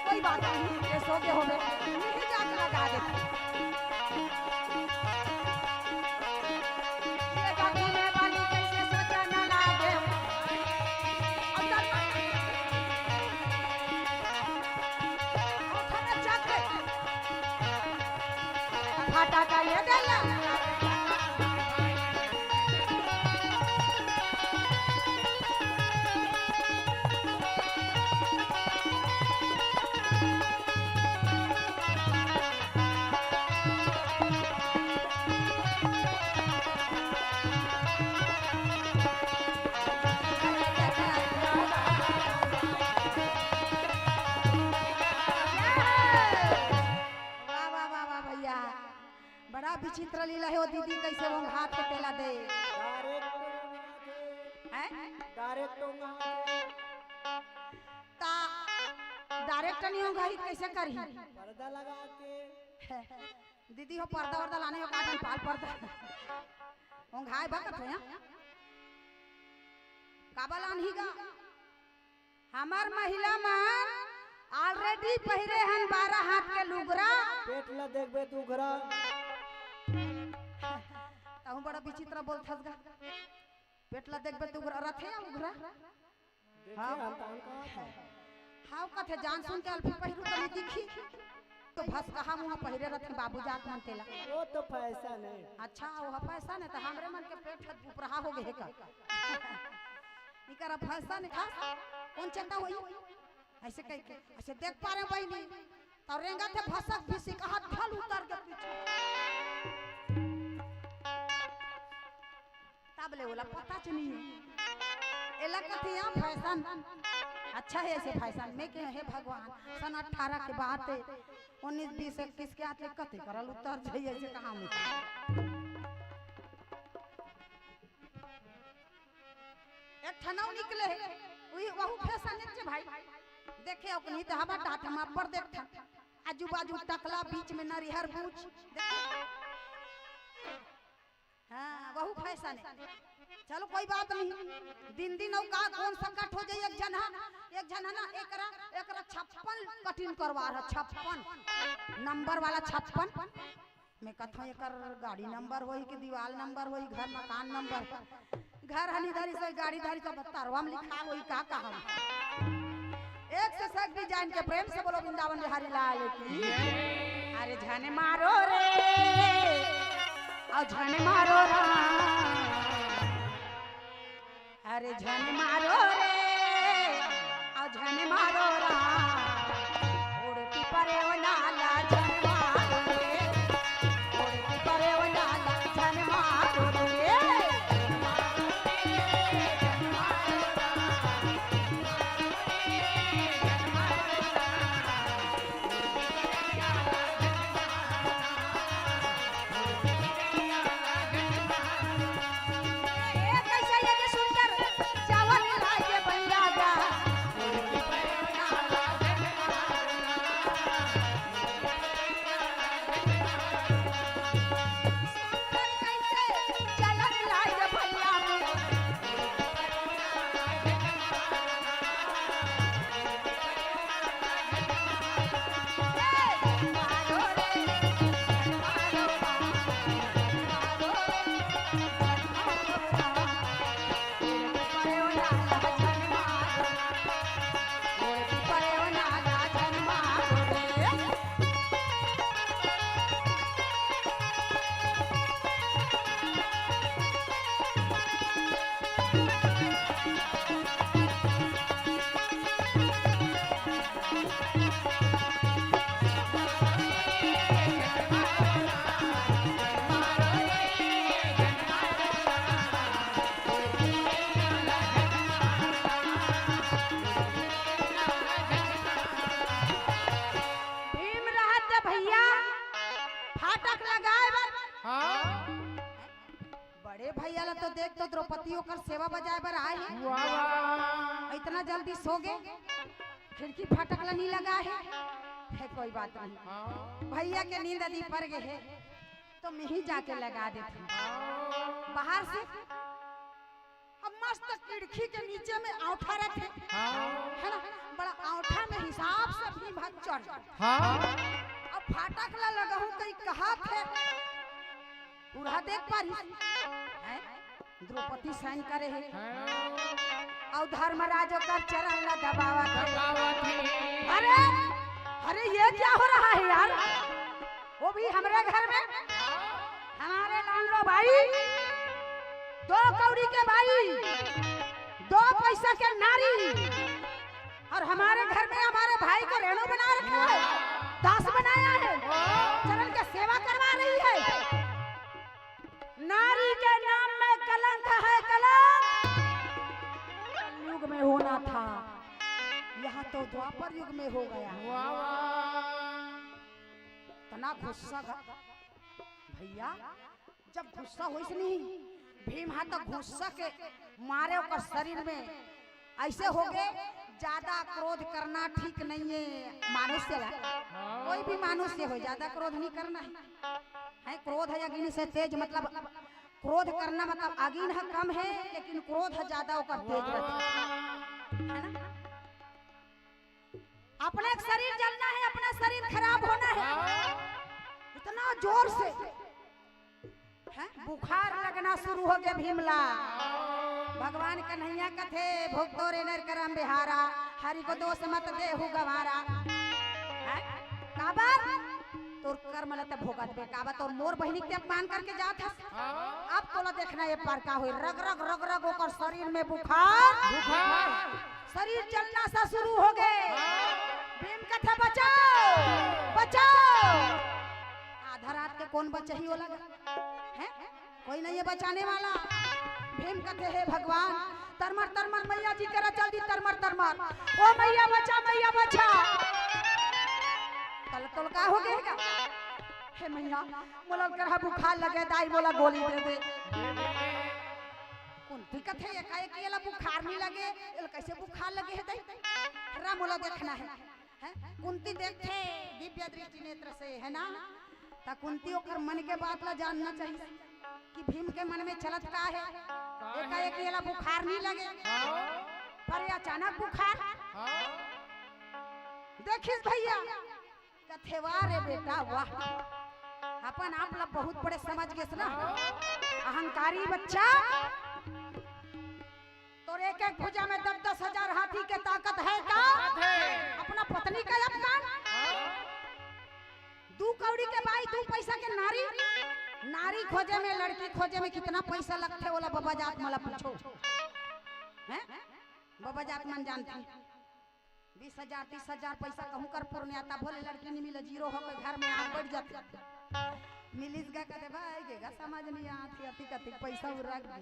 कोई बात नहीं, ये सो के होबे, नहीं जाके लगा दे। ये बात में वाली कैसे सोचा न लागे। अब तक उठा न जाके। फाटा का ये देला। वाह, वाह, वाह, वाह, भैया, बड़ा विचित्र लीला हे। वो दीदी कैसे ओंघात हे तेला दे। डायरेक्ट ओंघात हे। हैं? डायरेक्ट ओंघात हे। ता डायरेक्ट नहीं ओंघाही, कैसे करही? पर्दा लगा के। दीदी हो, पर्दा वर्दा लाने हो, काटन पाल पर्दा। ओंघाए बकत हो, हाँ? काबा लानही गा? हमर महिला मन already पहिरे हन बारह हाथ के लुगरा। पेट ला देखबे त उघरा। तहूँ बड़ा विचित्र बोलथस गा। पेट ला देखबे त उघरा रथे या उघरा? हाँ। हल्तान का था। हाँ, कथे जान सुन के अलफी पहिरू त नहीं दिखी। तो भस कहा मुँह पहिरे रथे बाबू जात मन तेला। वो तो फैशन है। अच्छा, वो फैशन है, तो हमरे मन के पेट हद उपरहा हो गए का। इकर फैशन है, कौन चेता होई? ऐसे कह के, ऐसे देख पा रहे हो बहिनी, तो रेंगा थे भसक भिसी का हाथ ढल उतर के पीछे। तब ले ओला पता च नहीं है। एला कथे यहाँ फैशन अच्छा है, ऐसे फैशन में के हे भगवान, सन अठारह के बात है, उन्नीस, बीस, इक्कीस के आते कते करल उतर जाइए, ऐसे कहाँ में। एक ठनौ निकले हे, वही, वहू फैशन है भाई। देखे ओकनी तो हवा डाट हम पर देख था। आजू बाजू टकला, बीच में नरिहर बूच। देखे? हाँ, वहू फैशन है। चलो कोई बात नहीं, दिन दिन अउ का कौन सा कट हो जाए। एक झन हा, एक झन हा ना, एकरा एकरा छप्पन कटिंग करवा रहा, छप्पन नंबर वाला छप्पन। मैं कथों एकर गाड़ी नंबर होही कि दीवाल नंबर होही, घर मकान नंबर, घर हनी धरी से गाड़ी धरी से तरवा में लिखा होही का कहम। एक से सेक डिजाइन के प्रेम से बोलो वृंदावन बिहारी लाल की। अरे झन मारो रे, अउ झन मारो राम। अरे झन मारो रे, अउ झन मारो राम। उड़ती परेव नाला झन मारो रे, उड़ती परेव नाला झन मारो रे। ए, कैसा ये जे सुंदर चावल लागे भैया गा। सुंदर कैसे चलत लागे भैया गा। भीम रहत भैया फाटक लगाए बर। हाँ। बड़े भैया ला तो देख तो द्रौपदी ओकर सेवा बजाए बर आए हे। वाह, वाह। इतना जल्दी सो गे, खिड़की फाटक ला नहीं लगा हे। है कोई बात नहीं। हाँ। भैया के नींद अदी पर गे हे, तो मैं ही जाके लगा देती हूँ। हाँ। बाहर से अब मस्त खिड़की के नीचे में औंठा रखे। हाँ। है ना, बड़ा औंठा में हिसाब से भीम हा चढ़। हाँ। अब फाटक ला लगहूँ कहीं कहा थे, पूरा देख पारी है, द्रौपदी sign करे हे। हाँ। अउ धर्मराज ओकर चरण ला दबावत हे। दबावत हे। अरे, अरे, ये क्या हो रहा है यार? वो भी हमरे घर में, हमारे मान लो भाई, दो कौड़ी के भाई, दो पैसा के नारी, और हमारे घर में हमारे भाई को रेणु बना रखा है, दास बनाया है, चरण के सेवा करवा रही है। नारी के नाम में कलंक है, कलंक। कलयुग में होना था, यहाँ तो द्वापर युग में हो गया। वाह, वाह। इतना गुस्सा गा-, भैया, जब गुस्सा होइस नहीं, भीम हा तो गुस्सा के मारे ओकर शरीर में ऐसे हो गए, ज्यादा क्रोध करना ठीक नहीं है मनुष्य ला। कोई भी मनुष्य हो, ज्यादा क्रोध नहीं करना है। है, क्रोध है अग्नि से तेज, मतलब क्रोध करना मतलब अगिन ह कम है, लेकिन क्रोध ह ज्यादा ओकर तेज रहता है, है ना? अपने शरीर जलना है, अपना शरीर खराब होना है। इतना जोर से, हैं? बुखार लगना शुरू हो गया भीमला। भगवान कन्हैया कथे, "भोग तोरे नर करम बिहारा, हरि को दोष मत देहु गवारा।" हैं? काबर? तोर कर्म ल त भोगत बे, काबर तोर मोर बहिनी के अपमान करके जात हस। हाँ। अब तोला देखना ये पार का होई, रग रग रग रग ओकर शरीर में बुखार, बुखार। शरीर जलना सा शुरू हो गे। हाँ। भीम कथे, "बचाओ, बचाओ।" आधा रात के कौन बचही ओला? हैं? कोई नहीं है बचाने वाला। भीम कथे, "हे भगवान, तरमर तरमर मैया जी करा, जल्दी तरमर तरमर, ओ मैया बचा, मैया बचा।" तल तोल का हो गए गा? "हे मैया, मोला करा बुखार लगे, दाई मोला गोली दे दे।" कुंती कथे, "एकाएक एला बुखार नहीं लगे, एला कैसे बुखार लगे हे दाई? रा मोला देखना है।" हैं? कुंती देखथे दिव्य दृष्टि नेत्र से, है ना? त कुंती ओकर मन के बात ला जानना चाहिए कि भीम के मन में चलत का है। का है? एकाएक एला बुखार नहीं लगे, हाँ। पर ये अचानक बुखार। हाँ। देखिस भैया, कथे, "वाह रे बेटा, वाह, अपन आप ला बहुत बड़े समझ गेस ना, हाँ। अहंकारी बच्चा।" तोर एक एक भुजा में दस दस हजार हाथी के ताकत है का? ताकत है। अपना पत्नी का अपमान। हाँ। दू कौड़ी के बाई, दू पैसा के नारी, नारी खोजे में, लड़की खोजे में कितना पैसा लगथे, ओला बबा जात मन ला पूछो। हैं? बबा जात मन जानथे। बीस हजार, तीस हजार पैसा कहूँ कर पुरनिया, तभो ले लड़की नहीं मिले, जीरो हो के घर में आग बढ़ जाथे। मिलिस गा कदे भाई गे गा, समझ नहीं आत हे, अतिक अतिक पैसा उर रख दे।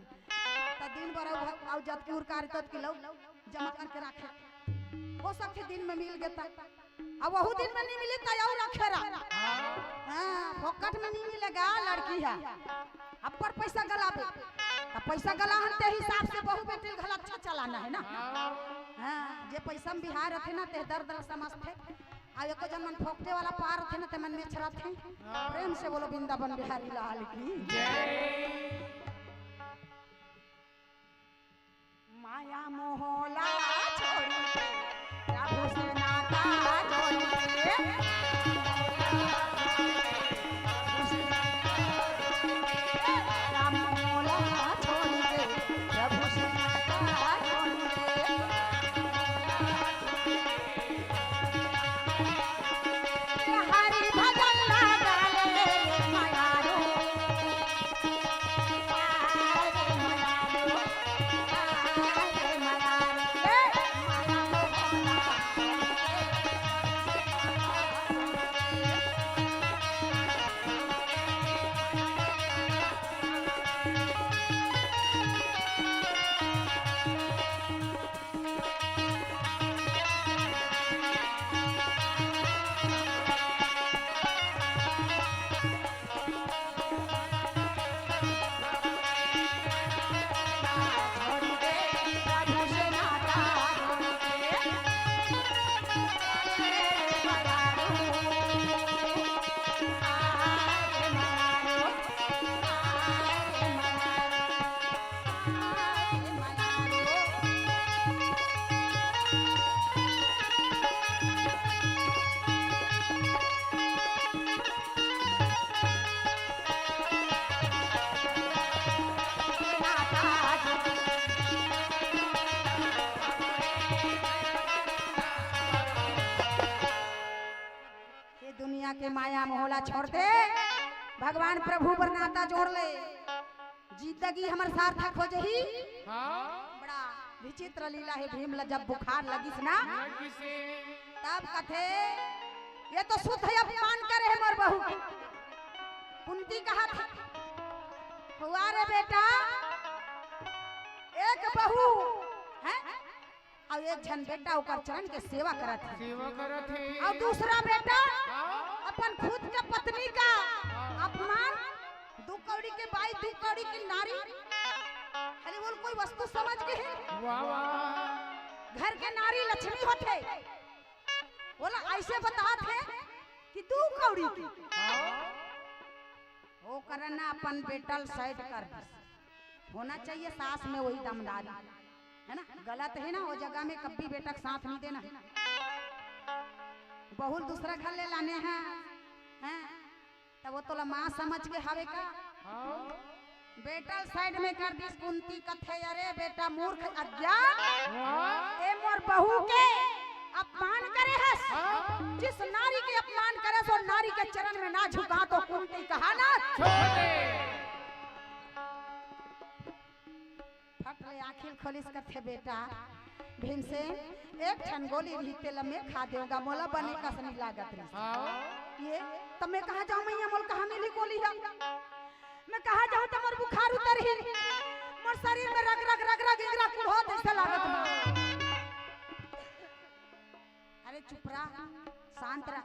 त दिन भर अउ, अउ जतकी उरकारी ततकी लउ जमा करके राखे। हो सकथे दिन में मिल गे त, अब वहू दिन में नहीं मिली त अउ रखे रा। हाँ, फोकट में नहीं मिलेगा लड़की है। अब्बड़ पैसा गलाबे, त पैसा गलाहन ते हिसाब से बहू बेटी घला अच्छा चलाना है ना। हाँ, जे पैसा में बिहार रथे ना, ते दर दर समझथे। आ एको जन मन फोकटे वाला पार रथे ना, ते मन में छराथे। प्रेम से बोलो वृंदावन बिहारी लाल की। माया मोह ला छोड़ी के प्रभु से नाता जोड़ी के। राम मोह ला छोड़ी के प्रभु से नाता जोड़ी के। हरि भजन लगा ले मयारू। ये दुनिया के माया मोह ला छोड़ दे, भगवान प्रभु बर नाता जोड़ ले, जिंदगी हमर सार्थक हो जही। हाँ। बड़ा विचित्र लीला हे भीम ला, जब बुखार लगिस ना, लगिस हे। तब कथे, "ये तो शुद्ध अपमान करे हे मोर बहू के।" कुंती कहत हे, "हुआ रे बेटा, एक बहू है, अउ एक झन बेटा ओकर चरण के सेवा करत हे। सेवा करत हे। अउ दूसरा बेटा हाँ। अपन खुद के पत्नी का हाँ। अपमान, दू कौड़ी के बाई, दू कौड़ी के नारी, खाली बोल कोई वस्तु समझ के हे। वाह, वाह। घर के नारी लक्ष्मी होथे, बोला ऐसे बतात हे कि दू कौड़ी की।" हाँ। वो करना अपन बेटा ल side कर दिस। होना चाहिए सास में वही दमदारी, है ना? गलत है ना, वो जगह में कभी बेटा के साथ नहीं देना है। बहू ल दूसरा घर ले लाने हैं, हैं? तब वो तोला माँ समझ के हवे का? हाँ। बेटा ल side में कर दिस। कुंती कथे, "अरे बेटा मूर्ख अज्ञान, ए मोर बहू के अपमान करे हस। जिस नारी के अपमान करे हस, वो नारी के चरण में ना झुका।" तो कुंती कहा ना, छोटे। फट ले आँखी ल खोलिस, कथे, "बेटा भीमसेन, एक ठन गोली रहिस तेला मैं खा देंव गा, मोला बने कस नइ लागत रहिस।" ये त मैं कहाँ जाहूँ मैया, मोला कहाँ मिलही गोली ह? मैं कहाँ जाहूँ त मोर बुखार उतरही, मोर शरीर में रग रग रग रग इंगरा कुढ़ोत अइसे लागत बा। अरे चुप रह, शांत रह।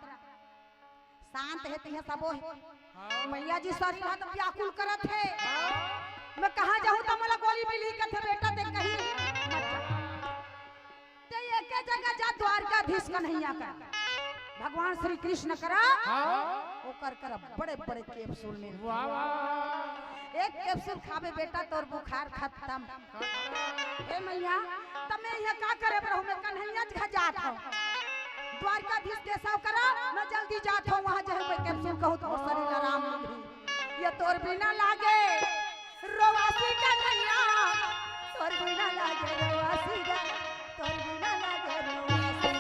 शांत हे तिहा सबो हे। हाँ। मैया जी शरीर ह त व्याकुल करत हे। हाँ। मैं कहाँ जाहूँ त मोला गोली मिलही कथे, बेटा देख कहीं मत जा। ते एके जगह जा, द्वारकाधीश कन्हैया करा, भगवान श्री कृष्ण करा। हाँ। ओकर करा बड़े बड़े capsule में। वाह, वाह। एक capsule खाबे बेटा, तोर बुखार खत्म। हे मैया, त मैं इहाँ का करे बर हूँ? मैं कन्हैया जी घर जात हूँ, द्वारकाधीश केशव करा, मैं जल्दी जात हूँ, वहाँ जाहूँ मैं capsule खाहूँ त मोर शरीर आराम मिलही। ये तोर बिना लागे रोवासी कन्हैया, तोर बिना लागे रोवासी गा, तोर बिना लागे रोवासी।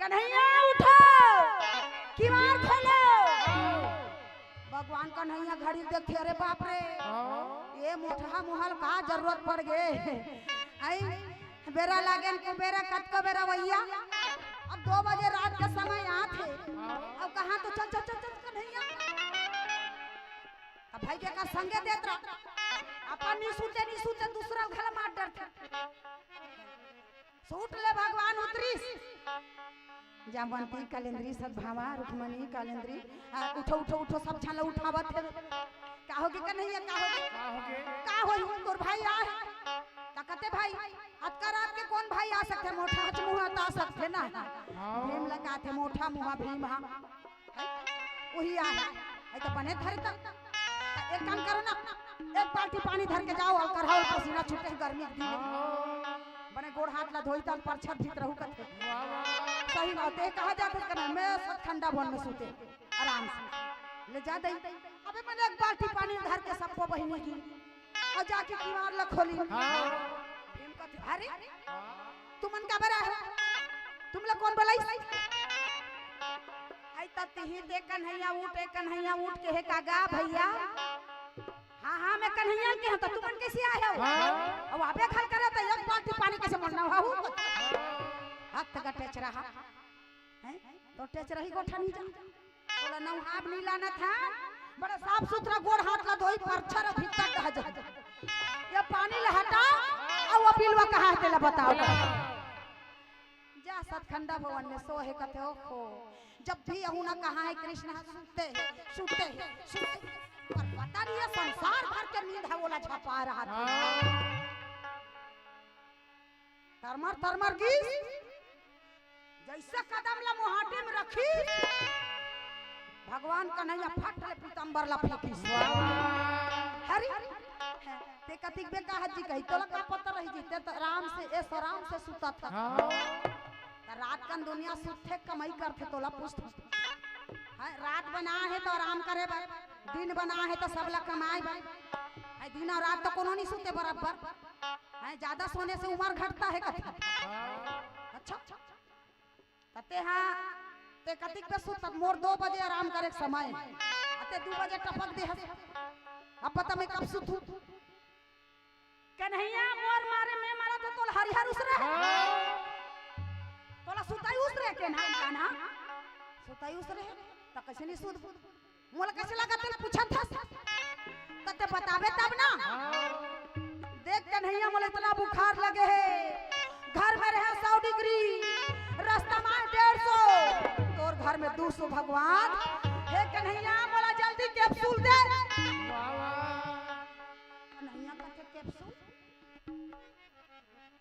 कन्हैया उठो, किवाड़ खोलो। भगवान कन्हैया घड़ी देखथे, अरे बाप रे, हाँ। ये मोटहा मुहा ल का जरूरत पड़ गे? आई बेरा लागेन, कुबेरा कतको बेरा भैया, अब दो बजे रात का समय आत हे। हाँ। अब कहाँ तो चल, चल, चल, चल कन्हैया। अब भाई के का संगे देत रह, अपन नी सूते, नी सूते, दूसरा घला मार डरथे। सूत ले भगवान उतरिस। जामवंती, कलेंद्री, सतभामा, रुक्मणी, कलेंद्री, आ, उठो, उठो, उठो, सब झन ल उठावत हे। का होगे कन्हैया, का होगे? का होगे? का होही? तोर भाई आय हे। त कथे भाई, अतका रात के कोन भाई आ सकथे? मोटहा मुहा त आ सकथे ना। हाँ। भीम ल कथे मोटहा मुहा भीम हा। हैं? उही आय। अई त बने धरे त। त एक काम करो ना, एक बाल्टी पानी धर के जाओ अउ करहा ल पसीना छूटे हे गर्मी के दिन। हाँ। बने गोड़ हाथ ला धोई त परछर भीत रहू कथे। वाह, वाह। सही बात हे, कहा जाथे कन्हैया, मैं सब ठंडा वन में सूते, आराम से। ले जा दई। अबे मने एक बाल्टी पानी धर के सबको बहिनी गे। अउ जाके किवाड़ ल खोलिस। हाँ। भीम कथे, "अरे, तुमन काबर आए हो? तुम लोग कौन बुलाइस?" अई त तिही दे कन्हैया उठ, ए कन्हैया उठ के हे का गा भैया? हाँ, हाँ, मैं कन्हैया के हूँ, त तुमन कैसे आए हो? हाँ। अब आपे घर करे त एक बाल्टी पानी कैसे मरना हो? हाथ का टेचरा हा। हैं? तो टेचरा ही गोठा नहीं जा। तोला नहाब नी लानत हे, बड़ा साफ सुथरा गोड़ हाथ ला धोई, परछर भीतर ढह जा। ये पानी ला हटा, अउ वो बिलवा कहाँ हे तेला बताओ। जा सत ठंडा भवन में सोहे कथे, ओहो, जब भी अहू ना कहा है कृष्ण ह सुते हे, सुते हे, सुते हे। पर पता नहीं है संसार भर के नींद है ओला झपा रहा था। हाँ। तरमर तरमर गीस, जैसे कदम ला मुहाटी में रखी, भगवान कन्हैया फट ले पीताम्बर ला फेंकिस। वाह। हरी, ते कतिक बे कहत जी कही, तोला का पता रही जी, ते त आराम से, ऐस आराम से सुता था। हाँ। त रात कन दुनिया सुते कमाई करथे, तोला पूछत। हाँ, रात बना है त आराम करे बर, दिन बना है त सबला कमाए बर। है दिन अउ रात त कोनो नहीं सुते बराबर। हैं, ज्यादा सोने से उम्र घटता है कथे। हाँ। अच्छा, त ते हा, ते कतिक बे सुत, मोर दो बजे आराम करे के समय, अते दू बजे टपक दे हस। अब बता मैं कब सुतू? कन्हैया मोर मारे मैं मारा तो तोला हरिहर उसरे। हाँ। तोला सुताई उसरे के ना, ना, ना। सुताई उसरे, त कैसे नहीं सुत? मोला कैसे लगा तेल पूछत हस? त ते बताबे तब ना। हाँ। देख कन्हैया, मोला इतना बुखार लगे हे, घर में रहे सौ डिग्री, रास्ता में डेढ़ सौ, तोर घर में दू सौ। भगवान, हे कन्हैया, मोला जल्दी कैप्सूल दे। वाह, वाह। कन्हैया कथे कैप्सूल?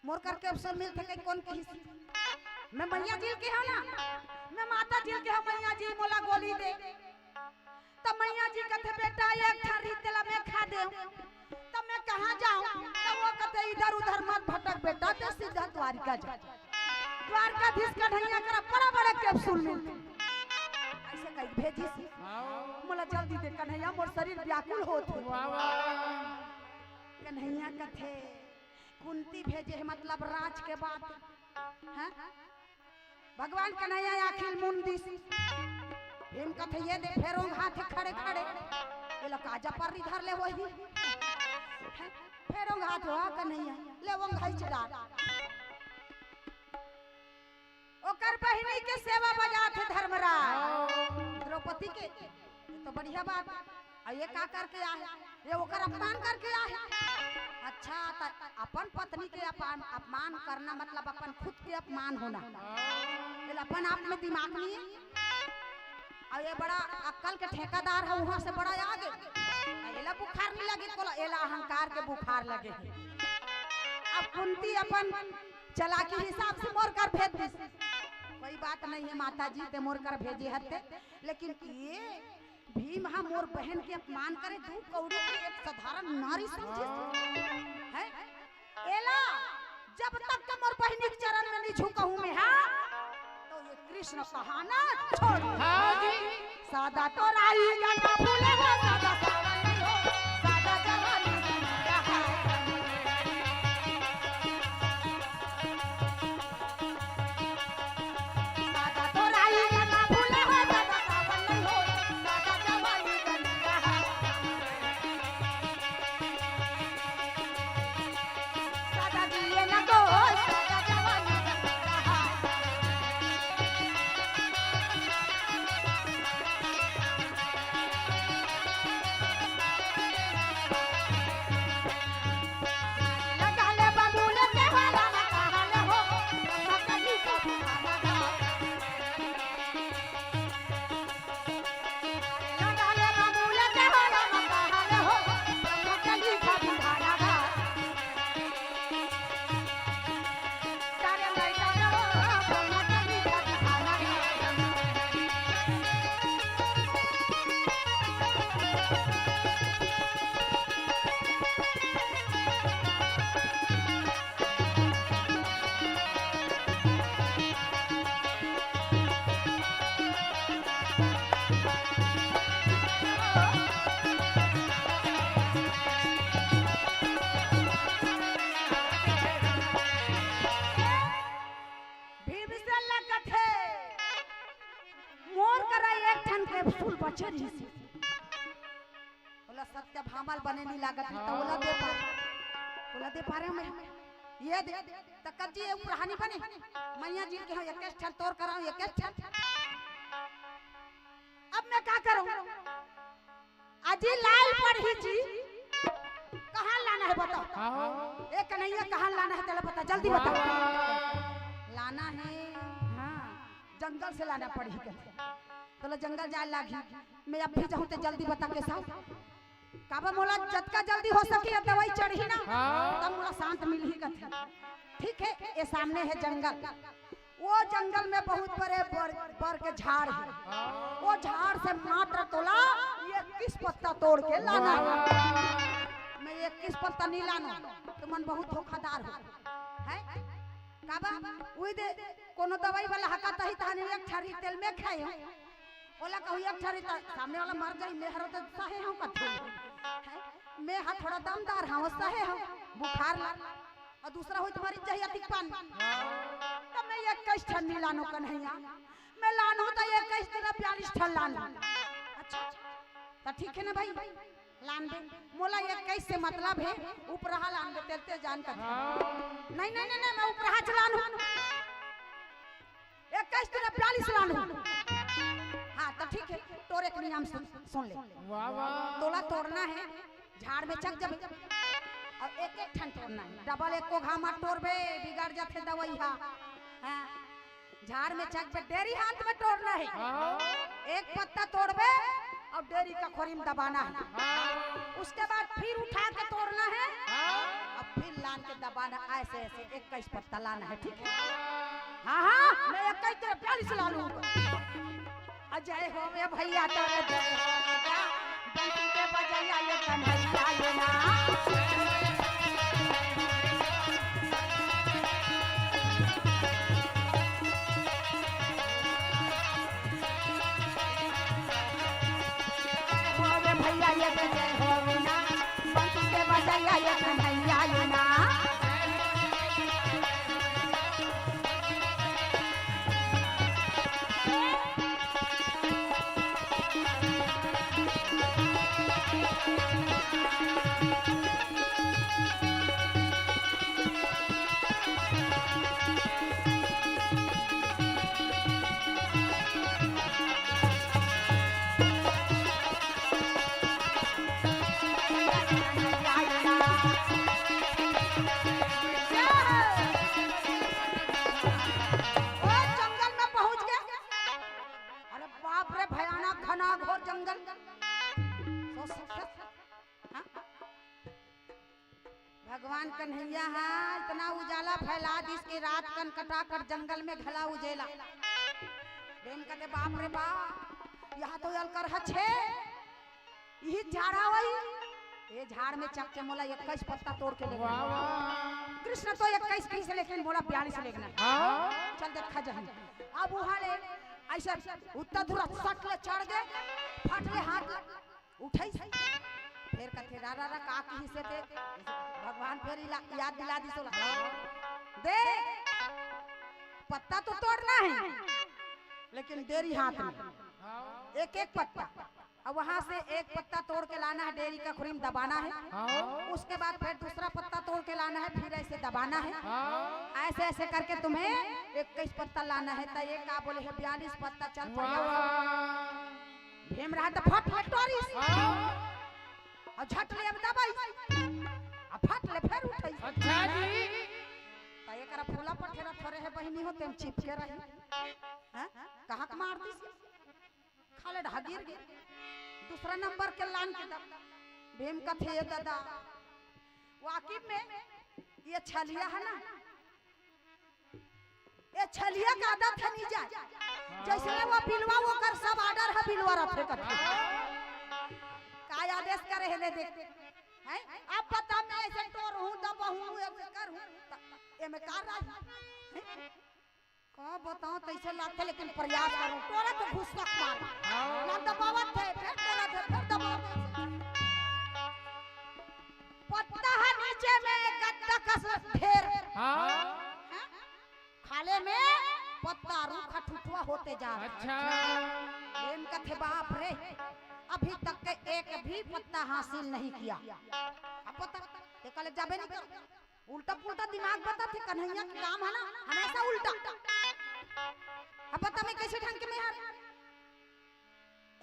मोर कर कैप्सूल मिलथे कई कोन कहिस? मैं मैया जी के हव ना, मैं माता जी के हव, मैया जी मोला गोली दे। त मैया जी कथे, "बेटा, एक ठन रही तेला मैं खा देव।" त मैं कहाँ जाऊं? त वो कथे, "इधर उधर मत भटक बेटा, ते सीधा द्वारिका जा। द्वारकाधीश कन्हैया करा बड़ा बड़ा कैप्सूल मिलथे।" ऐसे कही भेजिस। हाँ। मोला जल्दी दे कन्हैया, मोर शरीर व्याकुल होत हे। वाह, वाह। कन्हैया कथे, कुंती भेजे हे, मतलब राज के बात। हाँ? भगवान कन्हैया आँखी ल मूंद दिस। भीम कथे, "ये दे, फेर ओंघात हे खड़े खड़े।" ये लो काजा पर्री धर ले वही। हैं? फेर ओंघात हो, हाँ कन्हैया, ले ओंघाई चला। ओकर बहिनी के सेवा बजात हे धर्मराज। हाँ। द्रौपदी के, ये तो बढ़िया बात। अउ ये का करके आहे? ये ओकर अपमान करके आहे। अच्छा, त अपन पत्नी के अपमान, अपमान करना मतलब अपन खुद के अपमान होना। हाँ। ये अपन आप में दिमाग नहीं है। अउ ये बड़ा अक्कल के ठेकेदार हे, उहाँ से बड़ा आगे। अउ एला बुखार नहीं लगे, तोला एला अहंकार के बुखार लगे हे। अब कुंती अपन चालाकी हिसाब से मोर कर भेज दिस। कोई बात नहीं है माता जी, ते मोर कर भेजे हते, लेकिन ये भीम हा मोर बहन के अपमान करे, दू कौड़ी के एक साधारण नारी समझिस। हैं? एला जब तक के मोर बहिनी के चरण में नहीं झुकहूं मैं, हाँ, तो ये कृष्ण कहाना छोड़। हाँ जी। सादा तो राई गंगा फूले हो, सादा सावन हो, सादा जवानी गंगा है। भीमसेन ला कथे, "मोर करा एक ठन कैप्सूल बचे रहिस हे।" ओला सत्यभामा ल बने नहीं लागत हे, त ओला दे पारे, ओला दे पारे मैं। ये दे, त कज्जी ये उपराहा नहीं बने। मैया जी के हव, एक ठन तोर करा हव, एक ठन। अब मैं का करूं? अजी लाल पड़ही जी, कहाँ लाना है बताओ? हाँ। ए कन्हैया, कहाँ लाना है तेला बता, जल्दी बता। वाह। लाना है, हाँ, जंगल से लाना पड़ही कथे। तोला जंगल जाए लागही। मैं अब भी जाहूं ते जल्दी बता के साथ। काबर मोला जतका जल्दी हो सके ये दवाई चढ़ही ना, हाँ। तब मोला शांत मिलही कथे। ठीक है, ये सामने है जंगल। वो जंगल में बहुत बड़े बर, बर के झाड़ है। हाँ। वो झाड़ से मात्र तोला इक्कीस पत्ता तोड़ के लाना है। वाह। मैं इक्कीस पत्ता नहीं लाना, तुमन बहुत धोखादार हो। है? काबर? उही दे, कोनो दवाई वाला हकत ही तहने एक ठरी तेल में खाए हो। ओला कहू एक ठरी त सामने वाला मर जाई, मैं हर त सहे हूं कथे। हैं? मैं हा थोड़ा दमदार हूं, सहे हूं। बुखार ला। अउ दूसरा होई त मरी जाही अतिक पान। त मैं इक्कीस ठन नहीं लानो कन्हैया। मैं लानहूं त इक्कीस दिन बयालीस ठन लानहूं। अच्छा, त ठीक है ना भाई? लानबे। मोला इक्कीस से मतलब है, उपराहा लानबे, तेल ते जान कर। हाँ। नहीं, नहीं, नहीं, नहीं, मैं उपराहा च लानहूं। इक्कीस दिन बयालीस लानहूं। हाँ, त ठीक है, तोर एक नियम सुन, सुन ले। वाह, वाह। तोला तोड़ना है, झाड़ में चघ जबे। अउ एक एक ठन तोड़ना है, डबल एको घामा टोरबे, बिगड़ जाथे दवाई हा। हाँ। झाड़ में चघ के डेरी हाथ में टोरना है। हाँ। एक पत्ता तोड़बे अउ डेरी का खोरी में दबाना है। हाँ। उसके बाद फिर उठा के तोड़ना है। हाँ। अउ फिर लान के दबाना, ऐसे ऐसे इक्कीस पत्ता लाना है, ठीक है? हाँ, हाँ, मैं इक्कीस तेरे बयालीस लानहूं। अजय हो वे भैया, तो बंसी के बजैया ये कन्हैया ये ना। होवे भैया ये तो जय होवे ना, बंसी के बजैया ये कन्हैया ये ना। ओ, जंगल में पहुंच गए। अरे बाप रे, भयानक घना घोर जंगल। सोच सकते हैं? हाँ? भगवान कन्हैया हा इतना उजाला फैला दिस कि रात कन कटाकट जंगल में घला उजेला। बेम कथे, "बाप रे बाप, यहाँ तो अलकरहा छे, यही झाड़ा वही।" ये झाड़ में चघ के मोला इक्कीस पत्ता तोड़ के लेना। वाह, वाह। कृष्ण तो इक्कीस कहिस, लेकिन मोला बयालीस लेना। हाँ। चल देखा जाही। अब वहां ले ऐसे उत्ता धुरा सट ले चढ़ गए, फट ले हाथ ले। उठइस। फेर कथे, "रा, रा, रा, का किहिस हे ते?" भगवान फेर इला-, याद दिला दिस ओला। देख, पत्ता तो तोड़ना है, लेकिन डेरी हाथ में। एक, एक पत्ता। अब वहां से एक पत्ता तोड़ के लाना है, डेरी का खोरी में दबाना है। हाँ। उसके बाद फिर दूसरा पत्ता तोड़ के लाना है, फिर ऐसे दबाना है। हाँ। ऐसे, ऐसे करके तुम्हें इक्कीस पत्ता लाना है। तो ये का बोले है, बयालीस पत्ता चल पड़े। वाह। भीमराव त फट ले टोरिस। हाँ। अउ झट ले अब दबाई। अउ फट ले फेर उठाई। अच्छा जी। त एकरा फूला पठेरा थोरे हे बहिनी हो, तेम चिपके रही। हाँ? कहाँ के मार दिस? खाले ढगिर गे। दूसरा नंबर के लान के दब। भीम कथे, "ए दादा, वाकिफ में ये छलिया है ना?" ए छलिया का आदत है नी जाए। जैसे वो बिलवा, वो कर सब order है बिलवा रखे कर। का आदेश करे है ले देख। हैं? अब पता मैं ऐसे टोर हूँ, दबा हूँ, ऐसे कर हूँ। त-, ए में का राज? हैं? का बताओ, तैसे लागथे, लेकिन प्रयास करूँ। टोरा तो घुसक मार। ना दबावत है, फिर टोरा थे, फिर दबावत है। पत्ता है नीचे में गद्दा कस ढेर। हाँ। हैं? खाले में पत्ता रूखा ठुठुआ होते जा रहा। अच्छा। प्रेम कथे बाप रे, अभी तक के एक भी पत्ता हासिल नहीं किया। अब पत्ता, ये कल जाबे नहीं कर। उल्टा पुल्टा दिमाग बताथे कन्हैया के काम है ना, हमेशा उल्टा। अब बता मैं कैसे ढंग के मैं हर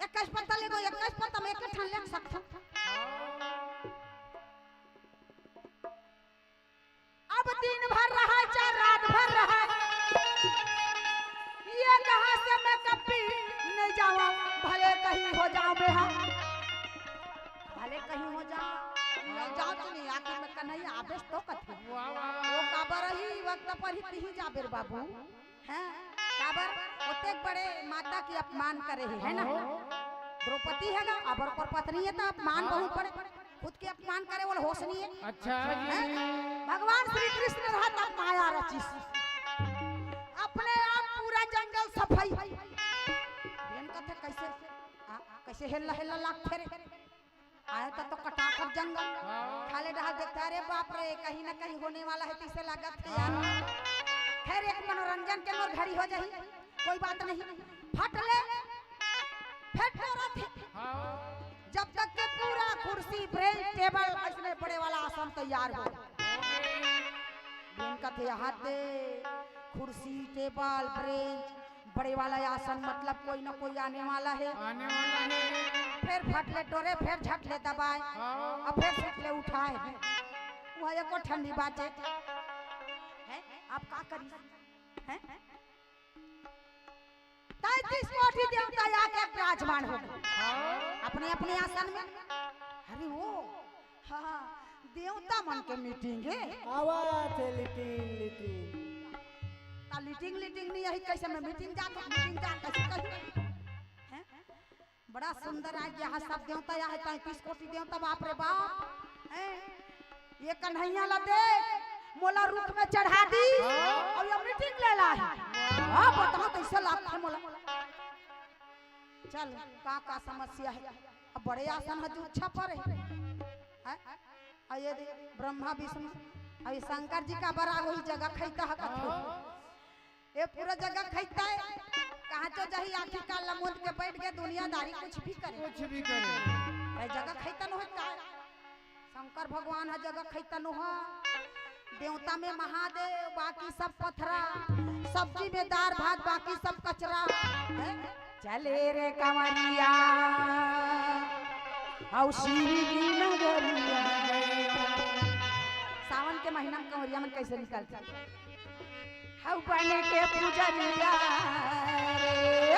इक्कीस पत्ता ले गो, इक्कीस पत्ता में एक ठन ले सकता। अब दिन भर रहा, चाहे रात भर रहा, ये कहाँ कहीं हो जा, कहीं हो जाओ तो नहीं, आखिर में कन्हैया आबेस तो कथे। वाह, वाह। वो काबर ही वक्त पर ही तिही जाबे रे बाबू, हैं? काबर? ओतेक बड़े माता के अपमान करे हे, है ना? हाँ। द्रौपदी हे ना, अब ओकर पत्नी हे तो अपमान हाँ। बहुत बड़े, खुद के अपमान करे, वो होश नहीं है। अच्छा जी। हैं? भगवान श्री कृष्ण रहा तब माया रचिस, अपने आप पूरा जंगल सफाई। बेन कथे, "कैसे, आ, कैसे हेलना हेलना लागथे रे?" आए तो, तो कटाखट जंगल। हाँ। खाले डहार देखता, "अरे बाप रे, कहीं ना कहीं होने वाला है," तैसे लागत है यार। हाँ। खैर, एक मनोरंजन के मोर घड़ी हो जाही, कोई बात नहीं। फट ले, फेर टोरत हे। हाँ। जब तक के पूरा कुर्सी, बेंच, टेबल, ऐसने बड़े वाला आसन तैयार हो। बेन कथे, "हाथ दे, कुर्सी, टेबल, बेंच, बड़े वाला आसन, मतलब कोई ना कोई आने वाला है।" आने वाला है। फेर फट ले टोरे, फेर झट ले दबाए, हाँ। अब फेर झट ले उठाए। वह एको ठंडी बात है। हैं? आप का करी? हैं? तैंतीस कोटि देवता आके विराजमान हो गे। हाँ। अपने अपने आसन में। अरे वो, हाँ, देवता मन के मीटिंग हे। आवत हे लीटिंग लीटिंग। ता लीटिंग लीटिंग नहीं, यही कैसे मैं मीटिंग जात हूँ, मीटिंग जात, कैसे कही? हैं? बड़ा सुंदर आय गे, सब देवता आय हे, तैंतीस कोटि देवता, बाप रे बाप। हैं? ये कन्हैया ला दे, मोला रुख में चढ़ा दी, हाँ। अउ ये मीटिंग ले ला हे। हाँ, बताओ, तैसे लागथे मोला। चल, का का समस्या हे? अब बड़े आसन ह जुच्छा पर हे। हैं? अउ ये दे, ब्रह्मा विष्णु, अउ ये शंकर जी काबर आ, वही जगह खैता ह कथे। हाँ। ये पूरा जगह खैता हे। कहाँ चो जाही, आखिर कान ला मूंद के बैठ गे, दुनियादारी कुछ भी करे। कुछ भी करे। भाई, जगह खैता न होय का? शंकर भगवान ह जगह खैता न हो। देवता में महादेव, बाकी सब पथरा, सब्जी में दार भात, बाकी सब कचरा। हैं? चले रे कंवरिया, अउ शिव की नगरिया। सावन के महीना में कंवरिया मन कैसे निकलथे? हउ बन के पुजरिया रे,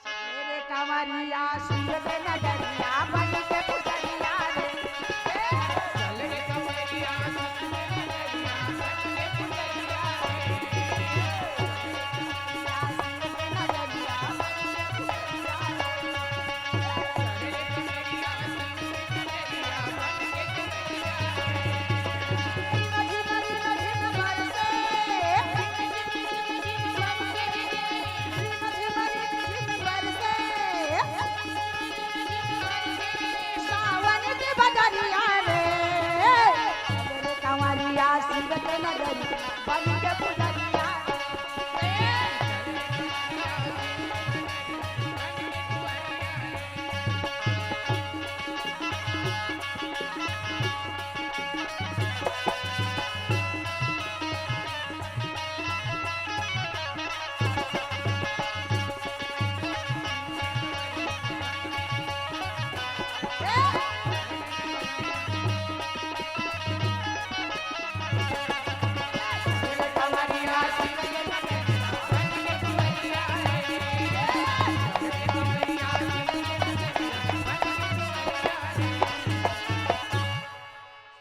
चले रे कंवरिया, शिव के नगरिया, बन के पुजरिया रे। सावन के बदरिया रे, कंवरिया शिव के नगरिया, बन के पुजरिया रे।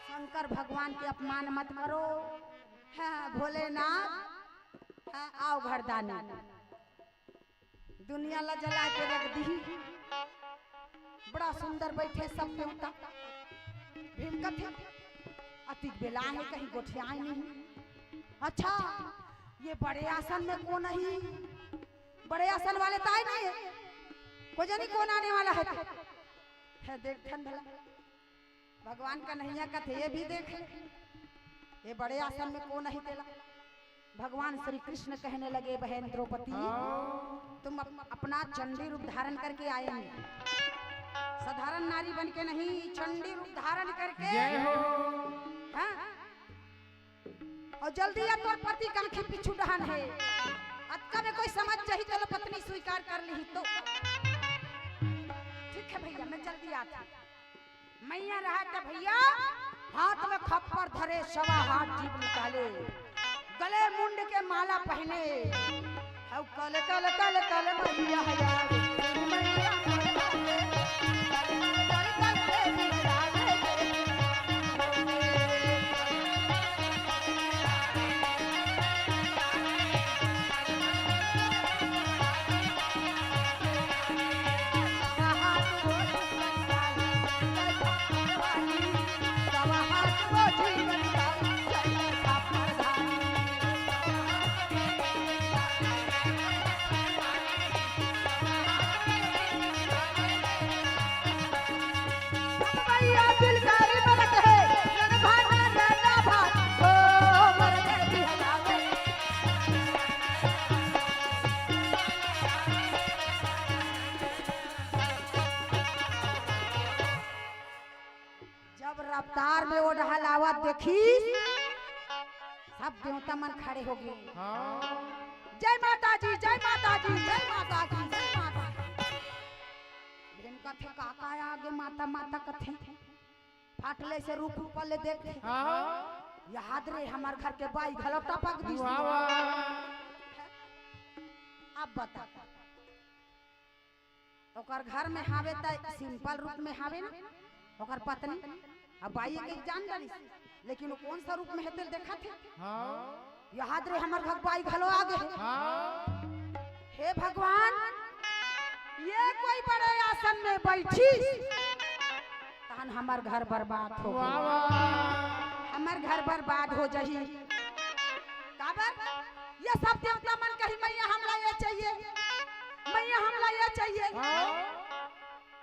शंकर भगवान के अपमान मत करो। हाँ, भोलेनाथ, हाँ, आओ घरदानी। दुनिया ला जला के रख दिही। बड़ा सुंदर बैठे सब देवता। भीम कथे, "अतिक बेला हे, कहीं गोठियाए नहीं।" अच्छा, ये बड़े आसन में कोन आही? बड़े आसन वाले तो आए नहीं है। को जानी कोन आने वाला है। है, देख ठन भला। भगवान कन्हैया कथे, "ये भी देख ले, ये बड़े आसन में कोन आही तेला।" भगवान श्री कृष्ण कहने लगे, "बहन द्रौपदी, हाँ। तुम अप-, अपना चंडी रूप धारण करके आए हैं, साधारण नारी बन के नहीं, चंडी रूप धारण करके।" जय हो। हाँ? अउ जल्दी आ, तोर पति के आँखी पीछू डहन हे। अतका में कोई समझ जाही, तोला पत्नी स्वीकार कर लिही तो। ठीक है भैया, मैं जल्दी आती। मैया रहा त भैया, हाथ में खप्पर धरे, सवा हाथ जीभ निकाले, गले मुंड के माला पहने, हउ कल कल कल कल मैया है यार, मैया है यार, कल कल कल कल जब रफ्तार में वो डहल आवत देखिस, सब देवता मन खड़े हो गए। हाँ। जय माता जी, जय माता जी, जय माता जी, जय माता जी। बिन कथे काका आगे माता माता कथे। फाटले से रुख ऊपर ले देख। हाँ। याद रे हमर घर के बाई घलो टपक दिस। वाह, वाह। अब बता, ओकर घर में हावे त सिंपल रूप में हावे ना, ओकर पत्नी। अब बाई के जान डालिस, लेकिन वो कौन सा रूप में हे तेल देखत हे। हाँ। याद रे हमर घर बाई घलो आ गे। हाँ। हे भगवान, ये कोई बड़े आसन में बैठी, तहन हमर घर बर्बाद हो वाह, गई। वाह। हमर घर बर्बाद हो जाही। काबर? ये सब देवता मन कही, "मैया, हमला ये चाहिए, मैया, हमला ये चाहिए।" हाँ।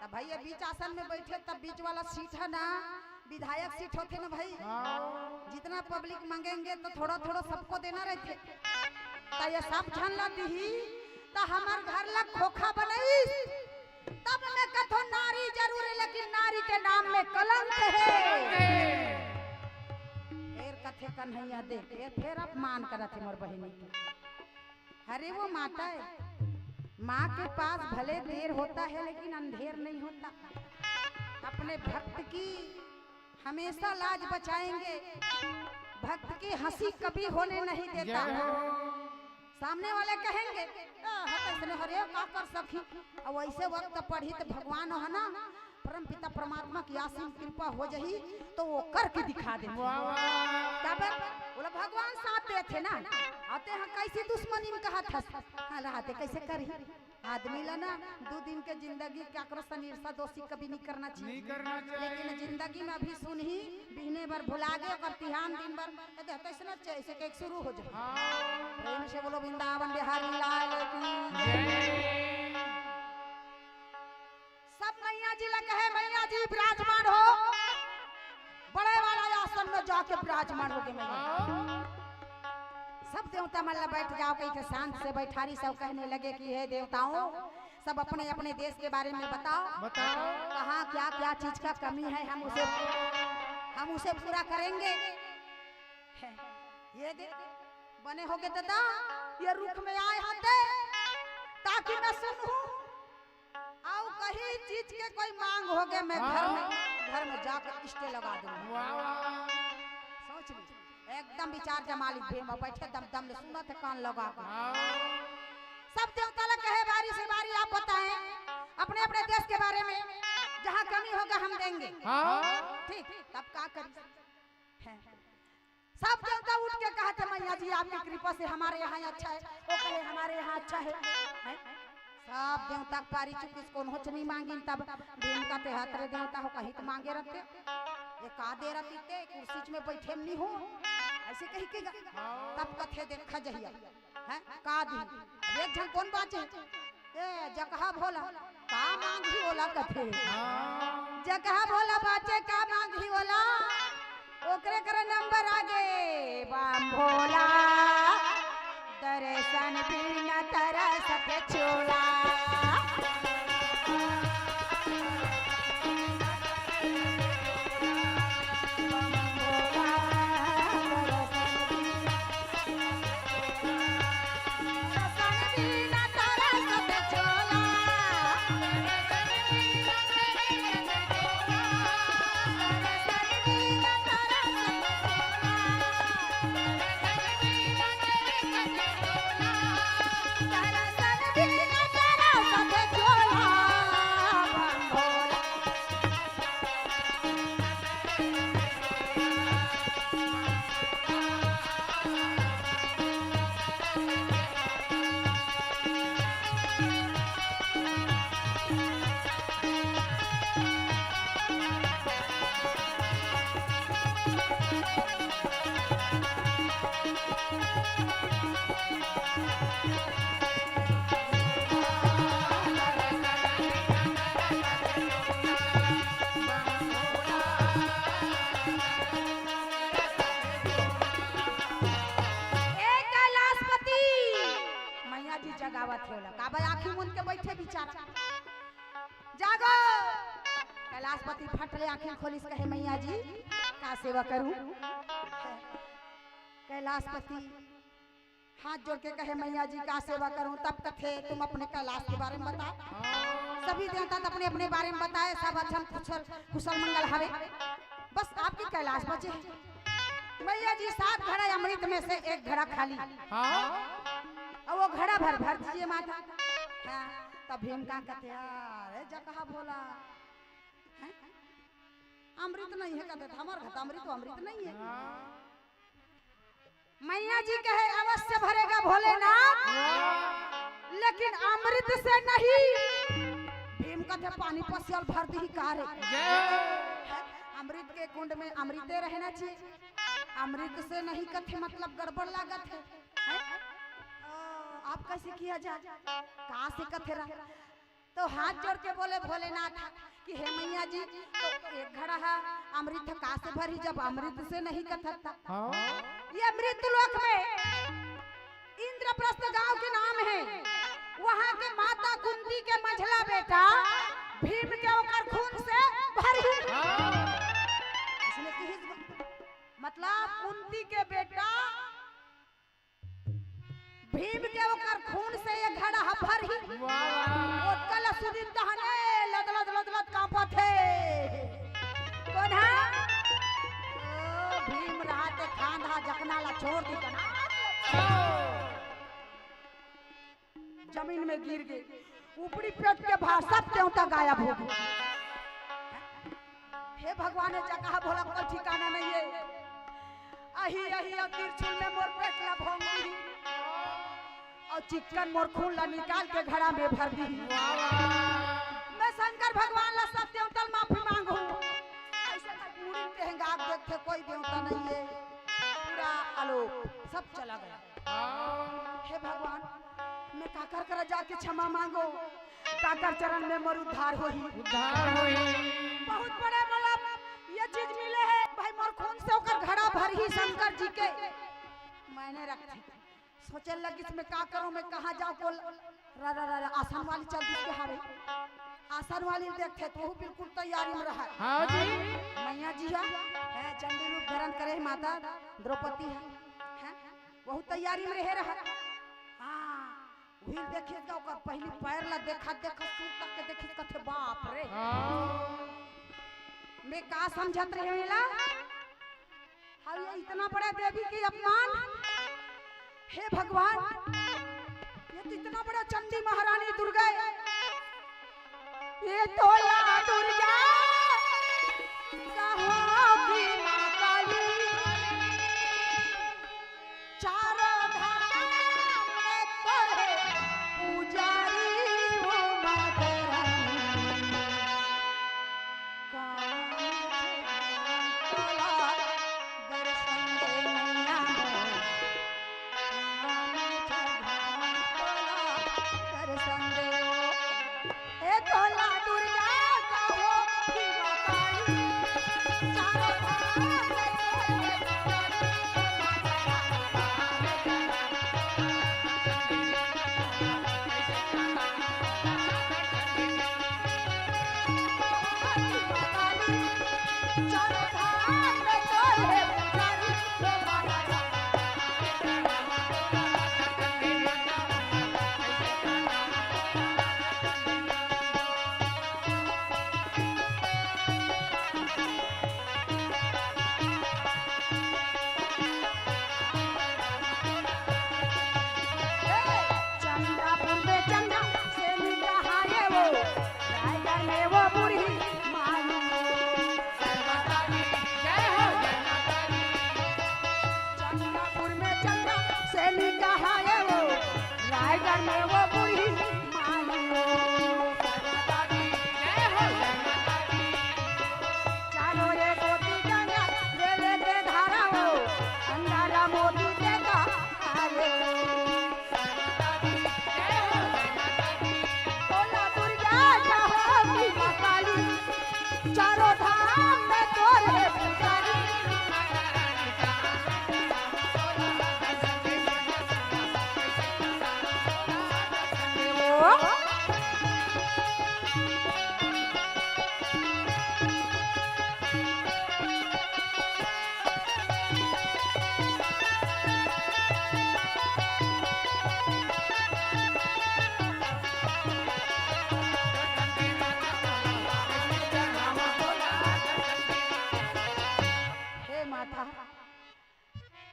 तब भाई, ये बीच आसन में बैठे, तब बीच वाला सीट है ना, विधायक सीट होथे ना भाई। हाँ। जितना पब्लिक मांगेंगे, तो थोड़ा-थोड़ा सबको देना रहथे। त ये सब झन ला दिही, त हमर घर ला खोखा बनइस। तब मैं कथो, नारी जरूर है, लेकिन नारी के नाम में कलंक है। फेर कथे कन्हैया देख, ये फेर अपमान करत हे मोर बहिनी के। अरे वो माता है, माँ के पास भले देर होता है, लेकिन अंधेर नहीं होता। अपने भक्त की हमेशा लाज बचाएंगे, भक्त की हंसी कभी होने नहीं देता। जय हो। सामने वाले कहेंगे, "आ, हत इसने हरे का कर सखी।" अब ऐसे वक्त पढ़ी तो भगवान है ना, परम पिता परमात्मा की असीम कृपा हो जाही, तो वो करके दिखा देथे। वाह, वाह। काबर? बोला, भगवान साथ देथे ना। आते हैं कैसी दुश्मनी में कहा था, हाँ, रहते कैसे करी? आदमी ला ना दो दिन के जिंदगी काकरो सन ईर्षा दोस्ती कभी नहीं करना चाहिए। नहीं करना चाहिए। लेकिन जिंदगी में अभी सुनही, बिहने बर भुला गे, ओकर तिहान दिन बर, ए, देख, तैसे ना चाहिए, ऐसे के शुरू हो जाए। हाँ। प्रेम से बोलो, वृंदावन बिहारी लाल की जय। जय। सब मैया जी ला कहे, "मैया जी विराजमान हो।" बड़े वाला आसन में जाके विराजमान हो गए मैया। हाँ। सब देवता मन ला, "बैठ जाओ," कही के शांत से बैठारी। सब कहने लगे कि, "हे देवताओं, सब अपने अपने देश के बारे में बताओ। बताओ। कहाँ क्या क्या चीज का कमी है, हम उसे, हम उसे पूरा करेंगे।" है, ये दे, बने होगे दादा, ये रुख में आए होते, ताकि मैं सुनूं। अउ कहीं चीज के कोई मांग होगे, मैं घर में, हाँ। घर में जाके स्टे लगा दूंगा। वाह, वाह। सोच ली, एकदम विचार जमा ली, भीम बैठे दम दम ले सुनत हे कान लगा के। हाँ। सब देवता लोग कहे, "बारी से बारी आप बताएं अपने अपने देश के बारे में, जहाँ कमी होगा हम देंगे।" हाँ। ठीक, तब का करी? हैं। सब देवता उठ के कहत हे, "मैया जी, आपकी कृपा से हमारे यहाँ अच्छा है।" वो कहे, "हमारे यहाँ अच्छा है।" हैं? सब देवता के पारी चुकिस, कोनो च नहीं मांगिन। तब भीम कथे, "हत रे देवता हो, कहीं तो मांगे रहते, ये का दे रहती ते, कुर्सी में बैठे नहीं हो।" ऐसे कही के गा-, तब कथे, "देखा जहिया।" हैं? का दी? एक झन कोन बाचे? ए, जकहा भोला, का मांगही ओला कथे? हाँ। जकहा भोला बाचे, का मांगही ओला? ओकरे करे नंबर आगे, बम भोला, दर्शन बिना तरसत चोला। ए कैलाशपति, मैया जी जगावत हे ओला। काबर आँखी मूंद के बैठे बिचारा। जागो। कैलाशपति फट ले आंखें खोलिस, कहे, "मैया जी, का सेवा करूं?" कैलाशपति हाथ जोड़ के कहे, "मैया जी, का सेवा करूं?" तब कथे, "तुम अपने कैलाश के बारे में बताओ।" सभी देवता तो अपने अपने बारे में बताए, सब अच्छा कुशल, कुशल मंगल हवे, बस आपकी कैलाश बचे है। मैया जी सात घड़ा अमृत में से एक घड़ा खाली। हाँ। अब वो घड़ा भर भर दीजिए माता। हाँ, तब भीम का कथे, "अरे जकहा भोला, हैं? अमृत नहीं है," कथे, "हमर घर अमृत तो अमृत नहीं है।" हाँ। मैया जी कहे, "अवश्य भरेगा भोलेनाथ, लेकिन अमृत से नहीं।" भीम कथे, "पानी पसियल भर दी का रे?" जय। अमृत के कुंड में अमृते रहना चाहिए, अमृत से नहीं कथे, मतलब गड़बड़ लागत है, हैं? ओ, आप कैसे किया जाए, कहाँ से कथे रहा? तो हाथ जोड़ के बोले भोलेनाथ कि हे मैया जी, तो एक घड़ा हा अमृत का से भरी जब अमृत से नहीं कथत था। हाँ। ये मृत्यु लोक में इंद्रप्रस्थ गांव के नाम है, वहां के माता कुंती के मंझला बेटा भीम के ओकर खून से भरी। हाँ। इसमें की हिस-, मतलब कुंती के बेटा भीम के ओकर खून से ये घड़ा ह भरही। वाह, वाह। ओतका ल सुनिन तहने लदलद लदलद कांपत हे। कोन हा? ओ, भीम रहा ते खांधा जकना ला छोड़ दी तना। जमीन में गिर गे, ऊपरी पेट के भार सब देवता गायब हो गे। हे भगवान, ये जगह भोला कोई ठिकाना नहीं है। अही, अही, और तिरछुल में मोर पेट ला भोंग दी, और चिक्कन मोर खून ला निकाल के घड़ा में भर दी। मैं शंकर भगवान ला सब देवता ला माफी मांगू। ऐसे तक मुड़ी टेहंगा के देखथे, कोई देवता नहीं है, पूरा आलोक सब चला गया। हे भगवान, मैं काकर करा जाके क्षमा मांगो, काकर चरण में मोर उद्धार होही। उद्धार होही। बहुत बड़े मतलब ये चीज मिले है भाई, मोर खून से ओकर घड़ा भरही शंकर जी के। मैंने रख दी। सोचे लगिस मैं का करूं, मैं कहां जाऊं, को रा, रा, रा, रा, आसन वाली चल दिस के हावे। आसन वाली देखथे तो वो बिल्कुल तैयारी में रहा। हाँ जी। मैया जी हा, है चंडी रूप धारण करे माता द्रौपदी हा, है, वहू तैयारी में रहे रहा। हाँ, वही देखिस का ओकर पहली पैर ला देखा, देखा सूर तक के देखिस, कथे, "बाप रे।" हाँ। मैं का समझत रहे हूँ एला? अब ये इतना बड़ा देवी के अपमान, हे भगवान, ये तो इतना बड़ा चंडी महारानी दुर्गा है। ये तोला दुर्गा कहो कि माँ काली, चारों धाम में तोरे पुजारी हो माता रानी। कौन तोला दर्शन दे मैया मोर। कौन तोला दर्शन दे ओ। ए तोला दुर्गा कहो कि बताई, चारों धाम में तोरे चंद्रपुर में चंदा से मिला है वो, रायगढ़ में वो बूढ़ी माई।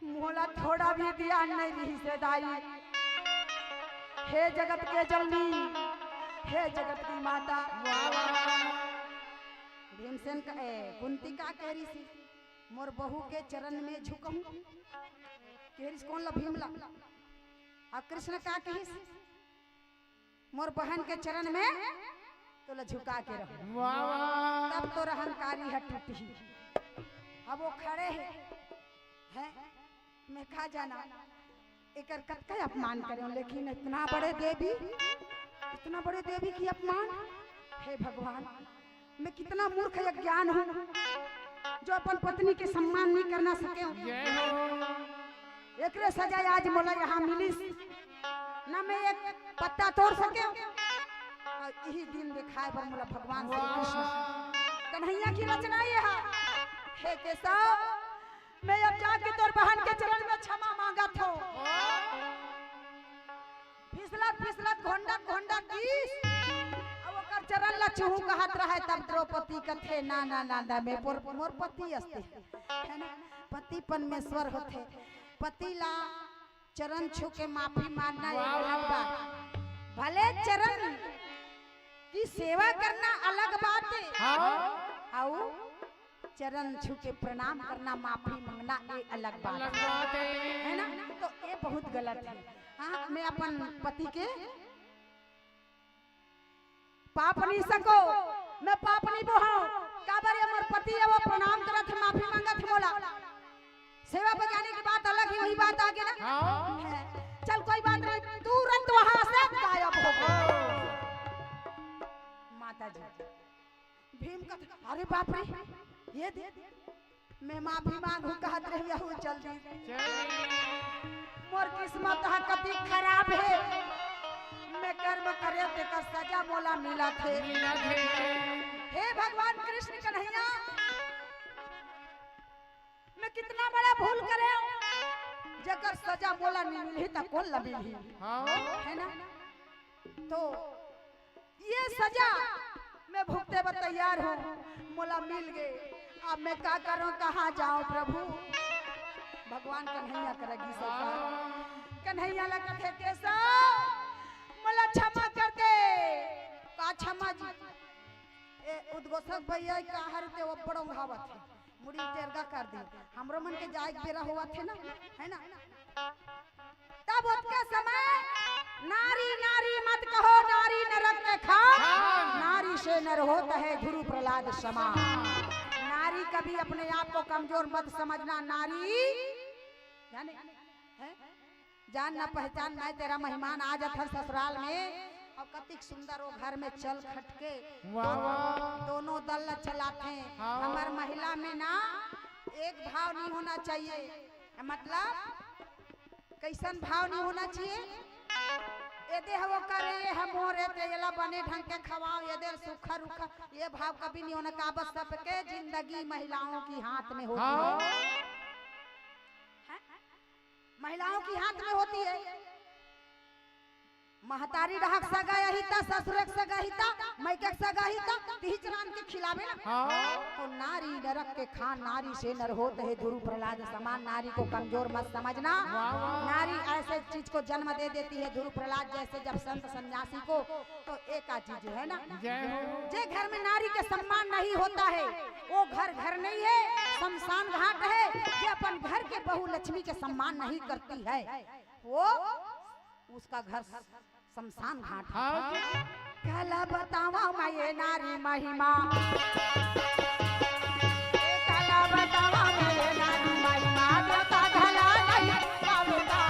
मोला थोड़ा भी ध्यान नहीं रहिस हे दाई। हे जगत के जननी, हे जगत की माता। भीमसेन का, ए, कुंती का कह रही थी, मोर बहू के चरण में झुकहूं। कह रही कोन ला? भीम ला। अउ कृष्ण का कहिस? मोर बहन के चरण में तोला झुका के रहूं। तब तोर अहंकारी ह टूटही। अब वो खड़े हे, हैं? मैं का जाना एकर कतका अपमान करेंव, लेकिन इतना बड़े देवी, इतना बड़े देवी की अपमान। हे भगवान, मैं कितना मूर्ख अज्ञान हूं जो अपन पत्नी के सम्मान नहीं करना सकेंव। एकरे सजा आज मोला यहाँ मिलिस। ना मैं एक पत्ता तोड़ सकेंव। अउ इही दिन देखाय बर मोला भगवान श्री कृष्ण कन्हैया की रचना ये हे। हे केशव, मैं अब जाके तोर बहन के चरण में क्षमा मांगत हंव। फिसलत फिसलत घोंडत घोंडत गीस, अउ ओकर चरण ला छूहूं कहत रहय, तब द्रौपदी कथे, "ना, ना, ना, ना, मैं मोर, मोर पति अस ते," हे ना? पति परमेश्वर होथे। पति ला चरण छू के माफी मांगना एक अलग बात, भले चरण की सेवा करना अलग बात हे। अउ चरण छू के प्रणाम करना, माफी मांगना, ये अलग बात हे, हे ना? तो ये बहुत गलत हे। हाँ, मैं अपन पति के पाप नहीं सको, मैं पाप नहीं बोहांव। काबर ये मोर पति हे, वो प्रणाम करत हे, माफी मांगत हे मोला। सेवा बजाने की बात अलग हे, वही बात आगे ना। चल कोई बात नहीं, तुरंत वहां से गायब हो गया। माता जी। भीम कथे, "अरे बाप रे, ये दे, मैं माफी मांगहूं कहत रहे हंव, चल दी। मोर किस्मत ह कति खराब हे, मैं कर्म करेंव तेकर सजा मोला मिलत हे।" हे भगवान कृष्ण कन्हैया, मैं कितना बड़ा भूल करेंव, जेकर सजा मोला नहीं मिलही त कोन ला मिलही? हे ना? तो ये सजा मैं भुगते बर तैयार हंव, मोला मिल गे, अब मैं का करंव, कहां जांव प्रभु? भगवान कन्हैया करा गीस हे। कन्हैया ला कथे, "केशव, मोला क्षमा कर दे।" का क्षमा जी? ए, उद्घोषक भैया का हर ते वो बड़ों घावत हे। मुड़ी टेरगा कर दे। हमरो मन के जाए के बेरा होवत हे ना, हे ना? तब ओतके समय, "नारी नारी मत कहो, नारी नरक के खान, नारी से नर होत है ध्रुव प्रहलाद समान।" नारी कभी अपने आप को कमजोर मत समझना, नारी जाने, हैं? जान ना पहचान, मैं तेरा मेहमान, आ जाथन ससुराल में। अउ कतिक सुंदर वो घर में चल खटके दोनों दल ला चलाथे। हमर महिला में ना एक भाव नहीं होना चाहिए, मतलब कइसन भाव नहीं होना चाहिए। एदे ह वो करे, ये ह मोर हे, ते एला बने ढंग के खवाओ, एदे सूखा रूखा, ये भाव कभी नहीं होना। काबर सबके जिंदगी महिलाओं की हाथ में होती है। महिलाओं की हाथ में होती है। महतारी डहक सगा ही त, ससुरे के सगा ही त, मइके के सगा ही त, तिही चरान के खिलावे ना। तो नारी नरक के खान, नारी से नर होत है ध्रुव प्रहलाद समान। नारी को कमजोर मत समझना। नारी ऐसे चीज को जन्म दे देती है ध्रुव प्रहलाद जैसे। जब संत सन्यासी को, तो एका चीज है ना, जे घर में नारी के सम्मान नहीं होता है, वो घर घर नहीं है, शमशान घाट है। जे अपन घर के बहू लक्ष्मी के सम्मान नहीं करती है, वो उसका घर शमशान घाट है। काला बतावा मैं ये नारी महिमा, काला बतावा मैं ये नारी महिमा, देवता धला नहीं पावता।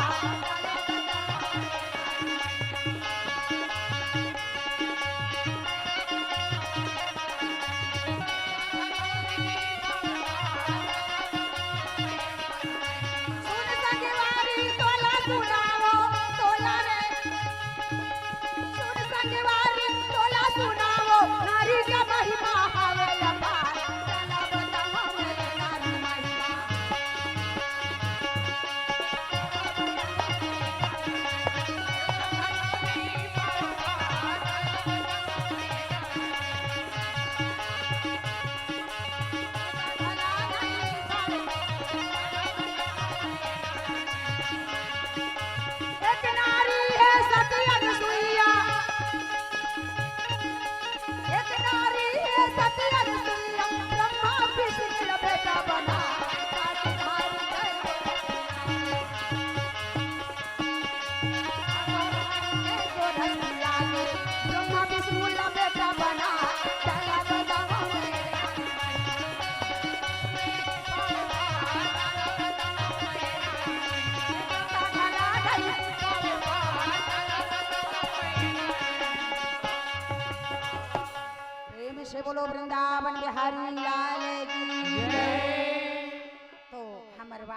सुन संगवारी तोला सुनावो, तोला रे। सुन संगवारी तोला सुनावो, नारी का महिमा हवे अपार।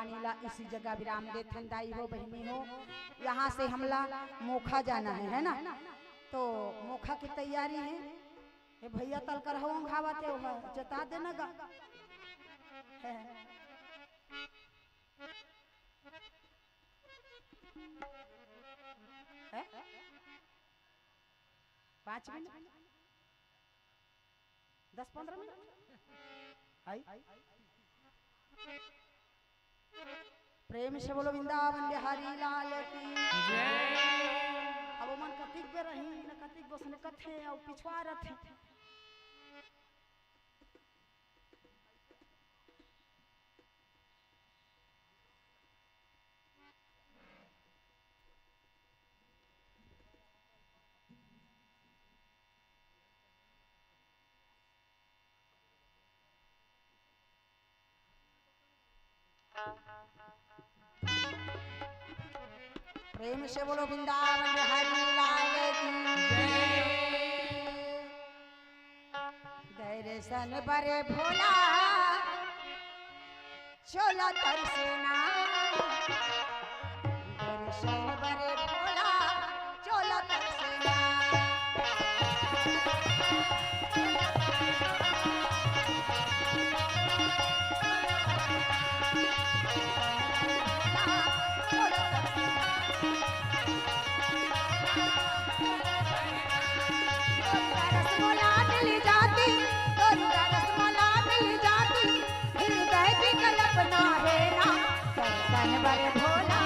वाणी ला इसी जगह विराम देथन। दाई हो, बहिनी हो, यहाँ से हमला मोखा जाना है, है ना? तो मोखा की तैयारी है। ये भैया तल कर हो खावा थे, वो जता देना गा। है। हैं? पाँच मिनट, दस पन्द्रह मिनट। आई। प्रेम से बोलो वृंदावन बिहारी लाल की। अब मन कतिक बेर रही न कतिक बस न कथे अउ पिछुआ रथे। प्रेम से बोलो वृंदावन बिहारी लाल की। दर्शन बरे भोला चोला तरसेना। दर्शन बरे भोला चोला तरसेना। तोर दरस मोला मिल जाती, तोर दरस मोला मिल जाती, हृदय की कल्पना है ना, दर्शन बर भोला।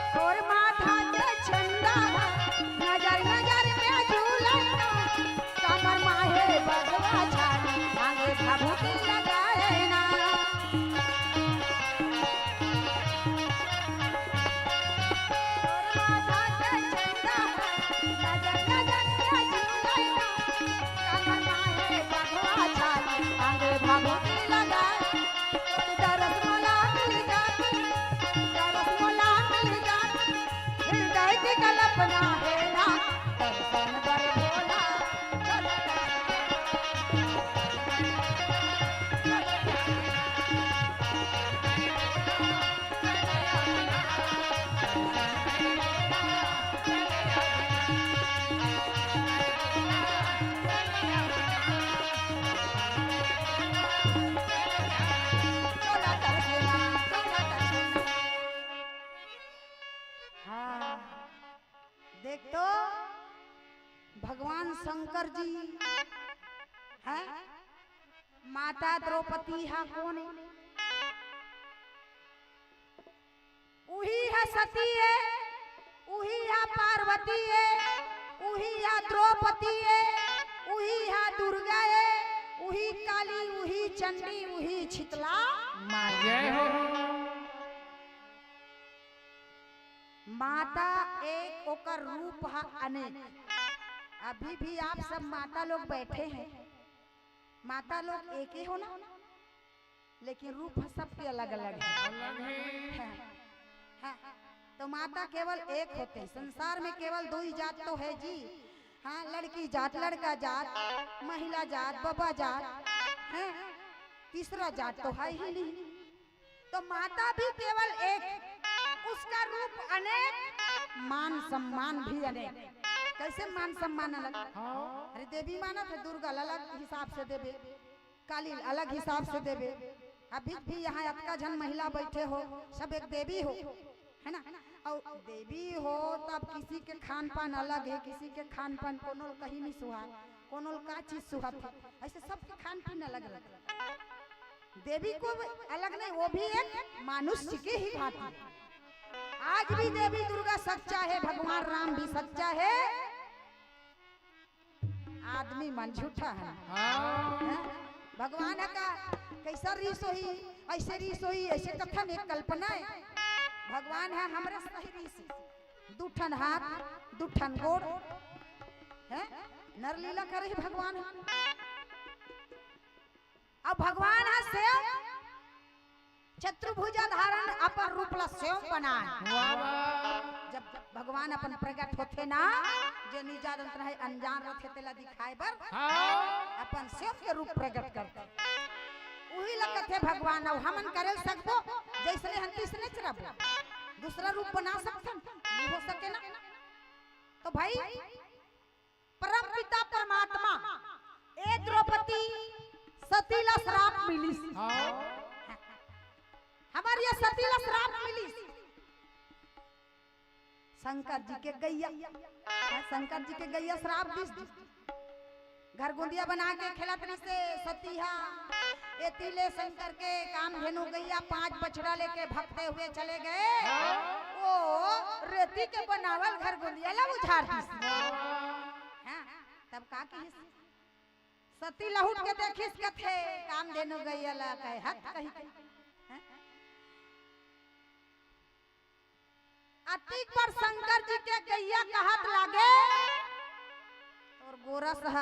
तोर माथा के चंदा नजर नजर में झूलना, कमर माहे बघवा छाली, आगे भाभूति लगाए ना। तोर माथा के चंदा नजर नजर में झूलना, कमर माहे बघवा छाली, आगे भाभूति लगाए। दरस मोला मिल जाती, दरस मोला मिल जाती, हृदय की कल्पना है ना, दर्शन बर भोला। हाँ, देख तो, भगवान शंकर जी, हैं? माता द्रौपदी हा कोन ए? उही हा सती ए, उही हा पार्वती ए, उही हा द्रौपदी ए, उही हा दुर्गा ए, उही काली, उही चंडी, उही शीतला। जय हो। माता एक, ओकर रूप हा अनेक। अभी भी आप सब माता लोग बैठे हैं, माता लोग एक ही हो ना, लेकिन रूप सबके अलग अलग है। अलग है। हाँ, हाँ। तो माता केवल एक होते हैं, संसार में केवल दो ही जात तो है जी। हाँ, लड़की जात, लड़का जात, महिला जात, बाबा जात, हैं? तीसरा जात तो है ही नहीं। तो माता भी केवल एक, उसका रूप अनेक, मान सम्मान भी अनेक। कैसे मान सम्मान अलग? हाँ। अरे, देवी मानत है, दुर्गा ला अलग हिसाब से देबे, काली ला अलग हिसाब से देबे। अभी भी यहाँ अतका झन महिला बैठे हो, सब एक देवी हो, है ना? अउ देवी हो, तब किसी के खान पान अलग है, किसी के खान पान कोनो ल कहीं नहीं सुहा, कोनो ल का चीज सुहात है, ऐसे सबके खान पीन अलग अलग। देवी को अलग नहीं, वो भी एक मनुष्य के ही भांति। आज भी देवी दुर्गा सच्चा है, भगवान राम भी सच्चा है, आदमी मन झूठा है। हाँ। हैं? भगवान ह का, कइसा रिहिस होही, अइसे रिहिस होही, अइसे कथन, एक कल्पना हे। भगवान ह हमरे सही रिहिस हे, दू ठन हाथ, दू ठन गोड़, हैं? नरलीला करही भगवान ह। अउ भगवान ह सेव चतुर्भुजा धारण अपन रूप ला सेव बनाय। वाह, वाह। जब भगवान अपन प्रगट होथे ना, जे निजादंत रहे अनजान रथे तेला दिखाय बर हाँ। अपन सेव के रूप प्रगट करथे। उही ला कथे भगवान, अउ हमन करे ल सकबो, जइसने हन तइसने च रबो। दूसरा रूप बना सकथन, नइ हो सके ना। तो भाई, परम पिता परमात्मा, ए द्रौपदी सती ला श्राप मिलिस। हाँ। हमर ये सती ला श्राप मिलिस। शंकर जी के गैया, हाँ, शंकर जी के गैया श्राप दिस। घर गोंदिया बना के खेलत रहिसे सती हा। एती ले शंकर के कामधेनु गैया पांच बछड़ा लेके भगते हुए चले गए। वो रेती के बनावल घर गोंदिया ला उजाड़ दिस। हाँ, तब का किहिस? सती लहुट के देखिस कथे, कामधेनु गैया ला कहे हत कही के। हैं? अतिक पर शंकर जी के गैया कहत लागे, तोर गोरस ह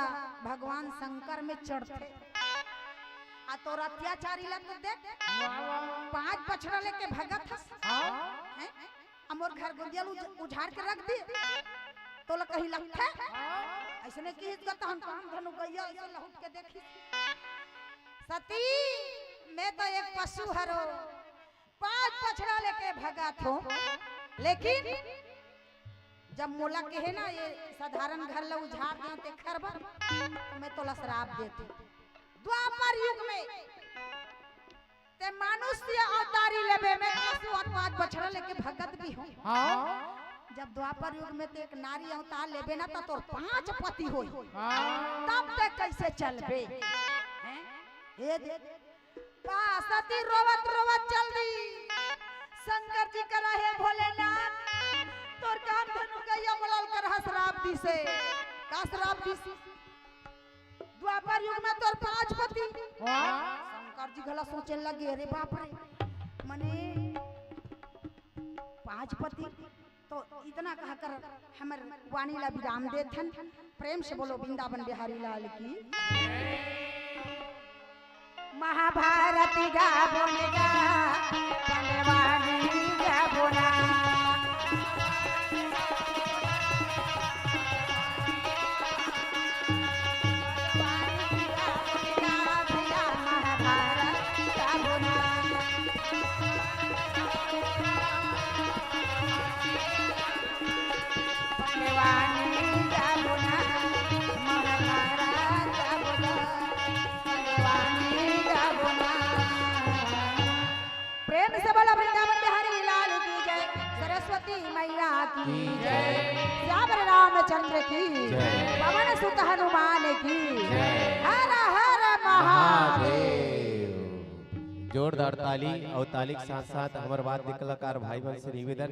भगवान शंकर में चढ़थे। आ तोर अत्याचारी ला तो देख, पांच बछड़ा लेके भगत हस। हाँ। हैं? अ मोर घर गोंदिया ल उज-, उजाड़ के रख दिस, तोला कहीं लगथे? अइसने किहिस गा तहन कामधेनु गैया अइसे लहुट के देखिस। सती, मैं तो एक पशु हरो, पांच बछड़ा लेके भगत हों, लेकिन जब मोला कहे ना ये साधारण घर ला उजाड़ दे तेखर बर, तो मैं तोला श्राप देथों। द्वापर युग में ते मनुष्य अवतारी लेबे में पशु अउ पांच बछड़ा लेके भगत भी हों। हाँ। जब द्वापर युग में ते एक नारी अवतार लेबे ना, त तोर पांच पति होई। हाँ। तब ते कइसे चलबे? हैं? हे दे, पा सती रोवत रोवत चल दी। शंकर जी करा, हे भोलेनाथ, तोर कामधेनु गैया मोला ल करहा श्राप दिसे। का श्राप दिसे? द्वापर युग में तोर पांच पति। वाह। शंकर जी घला सोचे लगे, अरे बाप रे, मने पांच पति। तो इतना कहकर हमर वाणी ला विराम देथन। प्रेम से बोलो वृंदावन बिहारी लाल की। महाभारत गाबोन गा, पंडवानी गाबोना। प्रेम से बोला वृंदावन बिहारी लाल की जय, सरस्वती मैया की जय, श्यावर रामचंद्र की जय, पवन सुत हनुमान की जय। हर हर महादेव। जोरदार ताली अउ ताली के साथ साथ हमर वाद्य कलाकार भाई बहन से निवेदन,